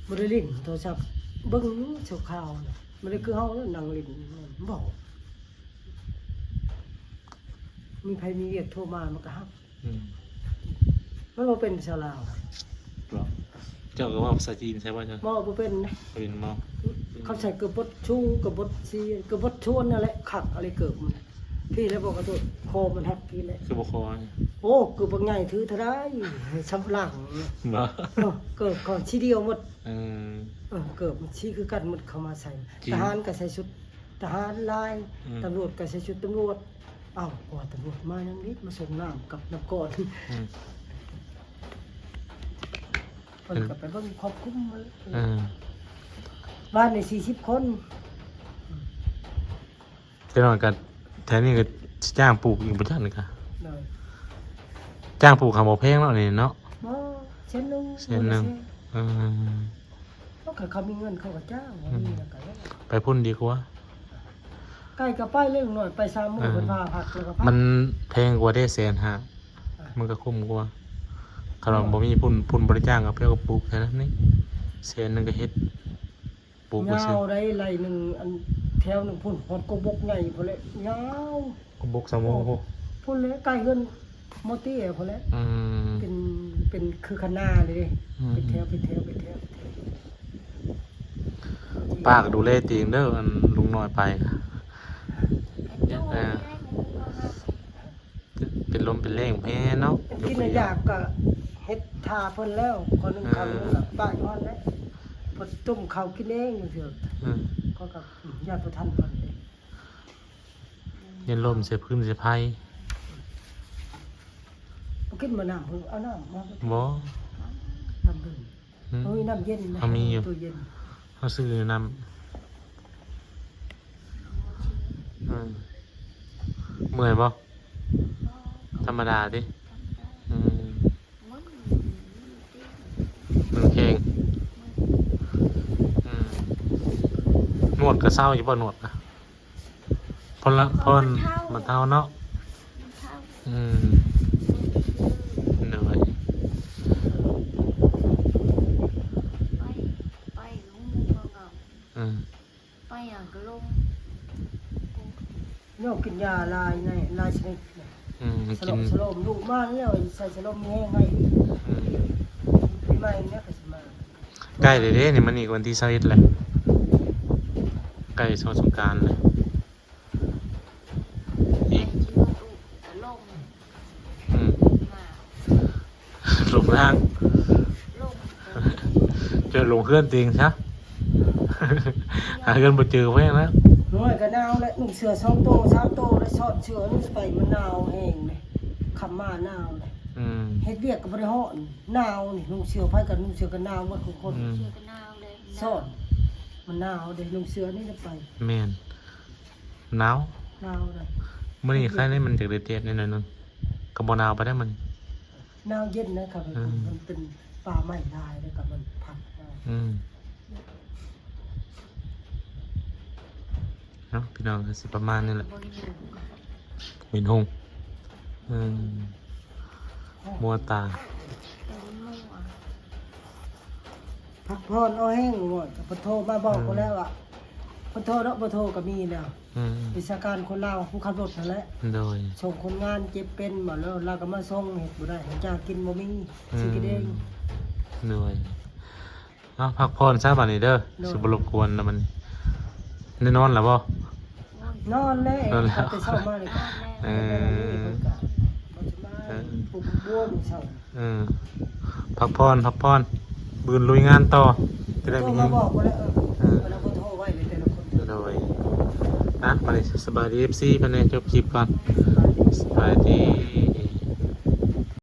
ບໍ່ໄດ້ຫຼິ້ນໂທລະສັບ ເບິ່ງຢູ່ຊົ່ວຄາວນະ ບໍ່ໄດ້ຄືເຮົານັ້ນນັ່ງຫຼິ້ນ ບໍ່ ມີໃຜມີວຽກໂທມາມັນກໍຮັບ ອືມ ມັນບໍ່ເປັນພາສາລາວ ບໍ່ ເຈົ້າກໍເວົ້າພາສາຈີນໃຊ່ບໍ່ເຈົ້າ? ບໍ່ ບໍ່ເປັນນະ ບໍ່ເປັນບໍ່? ເຂົາໃສ່ເກີບບົດຊູ ເກີບບົດຊີ ເກີບບົດຊວນນັ້ນແຫຼະ ຄັກອະໄລເກີບມັນ ພີ້ແລ້ວບໍ່ ຂໍໂທດ ຄໍມັນຫັກພີ້ແຫຼະ ຄືບໍ່ຄໍ? ໂອ້ ເກີບບັກໃຫຍ່ຖືເທົ່າໃດ ຊຳຫຼັງ ບໍ່ ເອີ ເກີບຂອງສີດຽວໝົດ ເອີ ເອີ ເກີບມັນສີຄືກັນໝົດ ເຂົາມາໃສ່ ຈີນ ທະຫານກໍໃສ່ຊຸດ ທະຫານລາຍ ອືມ ຕຳຫຼວດກໍໃສ່ຊຸດຕຳຫຼວດ ເອົ້າ ວ່າຕຳຫຼວດມາຫຍັງນີ້ ມາສົ່ງນ້ຳກັບນ້ຳກ້ອນ ອືມ ເພິ່ນກໍໄປເບິ່ງຄອບຄຸມ ເອີ ບ້ານນີ້ສີ່ສິບຄົນ ແຕ່ວ່າກໍແຖວນີ້ກໍຊິຈ້າງປູກອີກບໍ່ຈັກນີ້ກະ ໂດຍ ຈ້າງປູກກໍບໍ່ແພງເນາະ ນີ້ເນາະ ບໍ່ ແສນໜຶ່ງ ແສນໜຶ່ງ ເອີ ເຂົາ ເຂົາມີເງິນເຂົາກໍຈ້າງ ບໍ່ມີ ອືມ ແລ້ວກໍ ໄປພຸ້ນດີກວ່າ ໃກ້ກໍໄປເລັກນ້ອຍ ໄປສາມມື້ ເອີ ເພິ່ນພາພັກແລ້ວກໍພັກ ມັນແພງກວ່າເດ້ ແສນຫ້າ ອ່ະ ມັນກໍຄຸ້ມກວ່າ ຄັນວ່າ ອືມ ບໍ່ມີພຸ້ນ ພຸ້ນບໍລິຈາກກໍເພິ່ນກໍປູກແຖວນັ້ນນີ້ ແສນໜຶ່ງກໍເຮັດ ປູກ ຍາວໄດ້ໄລ່ໜຶ່ງ ອັນແຖວໜຶ່ງພຸ້ນ ຮອດກົກບົກໃຫຍ່ພຸ້ນແຫຼະ ຍາວ ກົກບົກສາມໂມງພຸ້ນ ພຸ້ນແຫຼະ ໃກ້ເຮືອນໝໍເຕ້ພຸ້ນແຫຼະ ອືມ ເປັນ ເປັນຄືຄັນນາເລີຍເດ້ ອືມ ເປັນແຖວ ເປັນແຖວ ເປັນແຖວ ເປັນແຖວ ປ້າກໍດູແລຕົວເອງເດີ ອັນລຸງນ້ອຍໄປ ເປັນລົມເປັນແລ້ງແພ້ເນາະ ກິນແລ້ວຢາກກໍເຮັດຖ້າເພິ່ນແລ້ວ ຄົນໜຶ່ງເຂົ້າໜຶ່ງກໍປະຢູ່ຫັ້ນແຫຼະ ເພິ່ນຕົ້ມເຂົ້າກິນເອງຢູ່ເທື່ອ ອືມ ເຂົາກໍ ອືມ ຢ້ານບໍ່ທັນເພິ່ນເດ້ ຢ້ານລົມໃສ່ພື້ນໃສ່ໄຟ ບໍ່ກິນບໍ່ນ້ຳ ເພິ່ນເອົານ້ຳມາ ບໍ່ ນ້ຳດື່ມ ອືມ ໂອ້ຍ ນ້ຳເຢັນນະ ເຮົາມີຢູ່ ຕູ້ເຢັນ ເຮົາຊື້ນ້ຳ ອືມ ເມື່ອຍບໍ່? ທຳມະດາຕິ ອືມ ມັນແຂງ ອືມ ນວດກໍເຊົາຢູ່ບໍ່ ນວດນະ? ພໍລະ ພໍ ມັນເທົ້າເນາະ ມັນເທົ້າ ອືມ ໂດຍ ໄປ ໄປ ອືມ ໄປຫຍັງກໍລົງ ໂຍມກິນຢາຫຼາຍໃນ ຫຼາຍຊະນິດ ອືມ ສະໂລມ ກິນ ສະໂລມ ລູກມາແລ້ວໃສ່ສະໂລມແຮງໃຫ້ ອືມ ປີໃໝ່ນີ້ກໍຊິມາ ໃກ້ແລ້ວເດ້ນີ້ ມື້ນີ້ວັນທີຊາວເອັດແລ້ວ ໃກ້ສອງສົງການແລ້ວ ອີກ ອືມ ຫຼົງທາງ ເຈົ້າຫຼົງເຮືອນຕົວເອງຊະ ຫາເຮືອນບໍ່ເຈີແພງນະ ນ້ອຍກໍໜາວແຫຼະ ນຸ່ງເສື້ອສອງໂຕສາມໂຕ ແລ້ວຊ້ອນເສື້ອນີ້ໄປ ມັນໜາວແຮງເດ້ ຄ່ຳມາໜາວເດ້ ອືມ ເຮັດວຽກກໍບໍ່ໄດ້ຮ້ອນ ໜາວນີ້ ນຸ່ງເສື້ອໃຜກໍນຸ່ງເສື້ອກັນໜາວໝົດທຸກຄົນ ອືມ ເສື້ອກັນໜາວເລີຍ ຊ້ອນ ມັນໜາວເດ້ ນຸ່ງເສື້ອນີ້ໄປ ແມ່ນ ໜາວ ໜາວເດ້ ມື້ນີ້ໄຄແດ່ ມັນຈະແດດໆໜ້ອຍໜຶ່ງ ກໍບໍ່ໜາວປານໃດມັນ. ໜາວເຢັນນະຄັບ ອືມ ມັນເປັນປ່າໄມ້ຫຼາຍ ແລ້ວກໍມັນພັດມາ. ອືມ ເນາະ ພີ່ນ້ອງ ກໍຊິປະມານນີ້ແຫຼະ. ບໍ່ເຫັນຮຸ່ງ ເຫັນຮຸ່ງ ອືມ ມົວຕາ. ພັກຜ່ອນເອົາແຮງໂລດ ກໍເພິ່ນໂທມາບອກ ອືມ ພຸ້ນແລ້ວວ່າ ເພິ່ນໂທເນາະ ບໍ່ໂທກໍມີແລ້ວ. ອືມ ວິຊາການຄົນລາວ ຜູ້ຂັບລົດຫັ້ນແຫຼະ. ໂດຍ ສົ່ງຄົນງານເຈັບເປັນມາແລ້ວ ລາວກໍມາສົ່ງ ເຮັດບໍ່ໄດ້ ຫາຈາກກິນບໍ່ມີ ອືມ ຊິກິນເອງ. ໂດຍ ເອົາ ພັກຜ່ອນຊະບາດນີ້ເດີ. ໂດຍ ຊິບໍ່ລົບກວນແລ້ວບັດນີ້. ໄດ້ນອນແລ້ວບໍ່? ນອນແລ້ວ ນອນແລ້ວ ແຕ່ເຊົ້າມານີ້ກໍ ເອີ ເພິ່ນກໍບໍ່ໄດ້ມາ ເອີ ປຸກບວມເຊົ້າ. ເອີ ພັກຜ່ອນ ພັກຜ່ອນ ບືນລຸຍງານຕໍ່ ຈະໄດ້ມີແຮງ. ໂທມາບອກບໍ່ໄດ້ ເອີ ເອີ ເພິ່ນເອົາເບີໂທໄວ້ໃນແຕ່ລະຄົນ. ໂດຍ ນະ ມາເລີຍ ສະບາຍດີ ເອັຟຊີ ເພິ່ນແດ່ ຈົບຄລິບກ່ອນ. ສະບາຍດີ.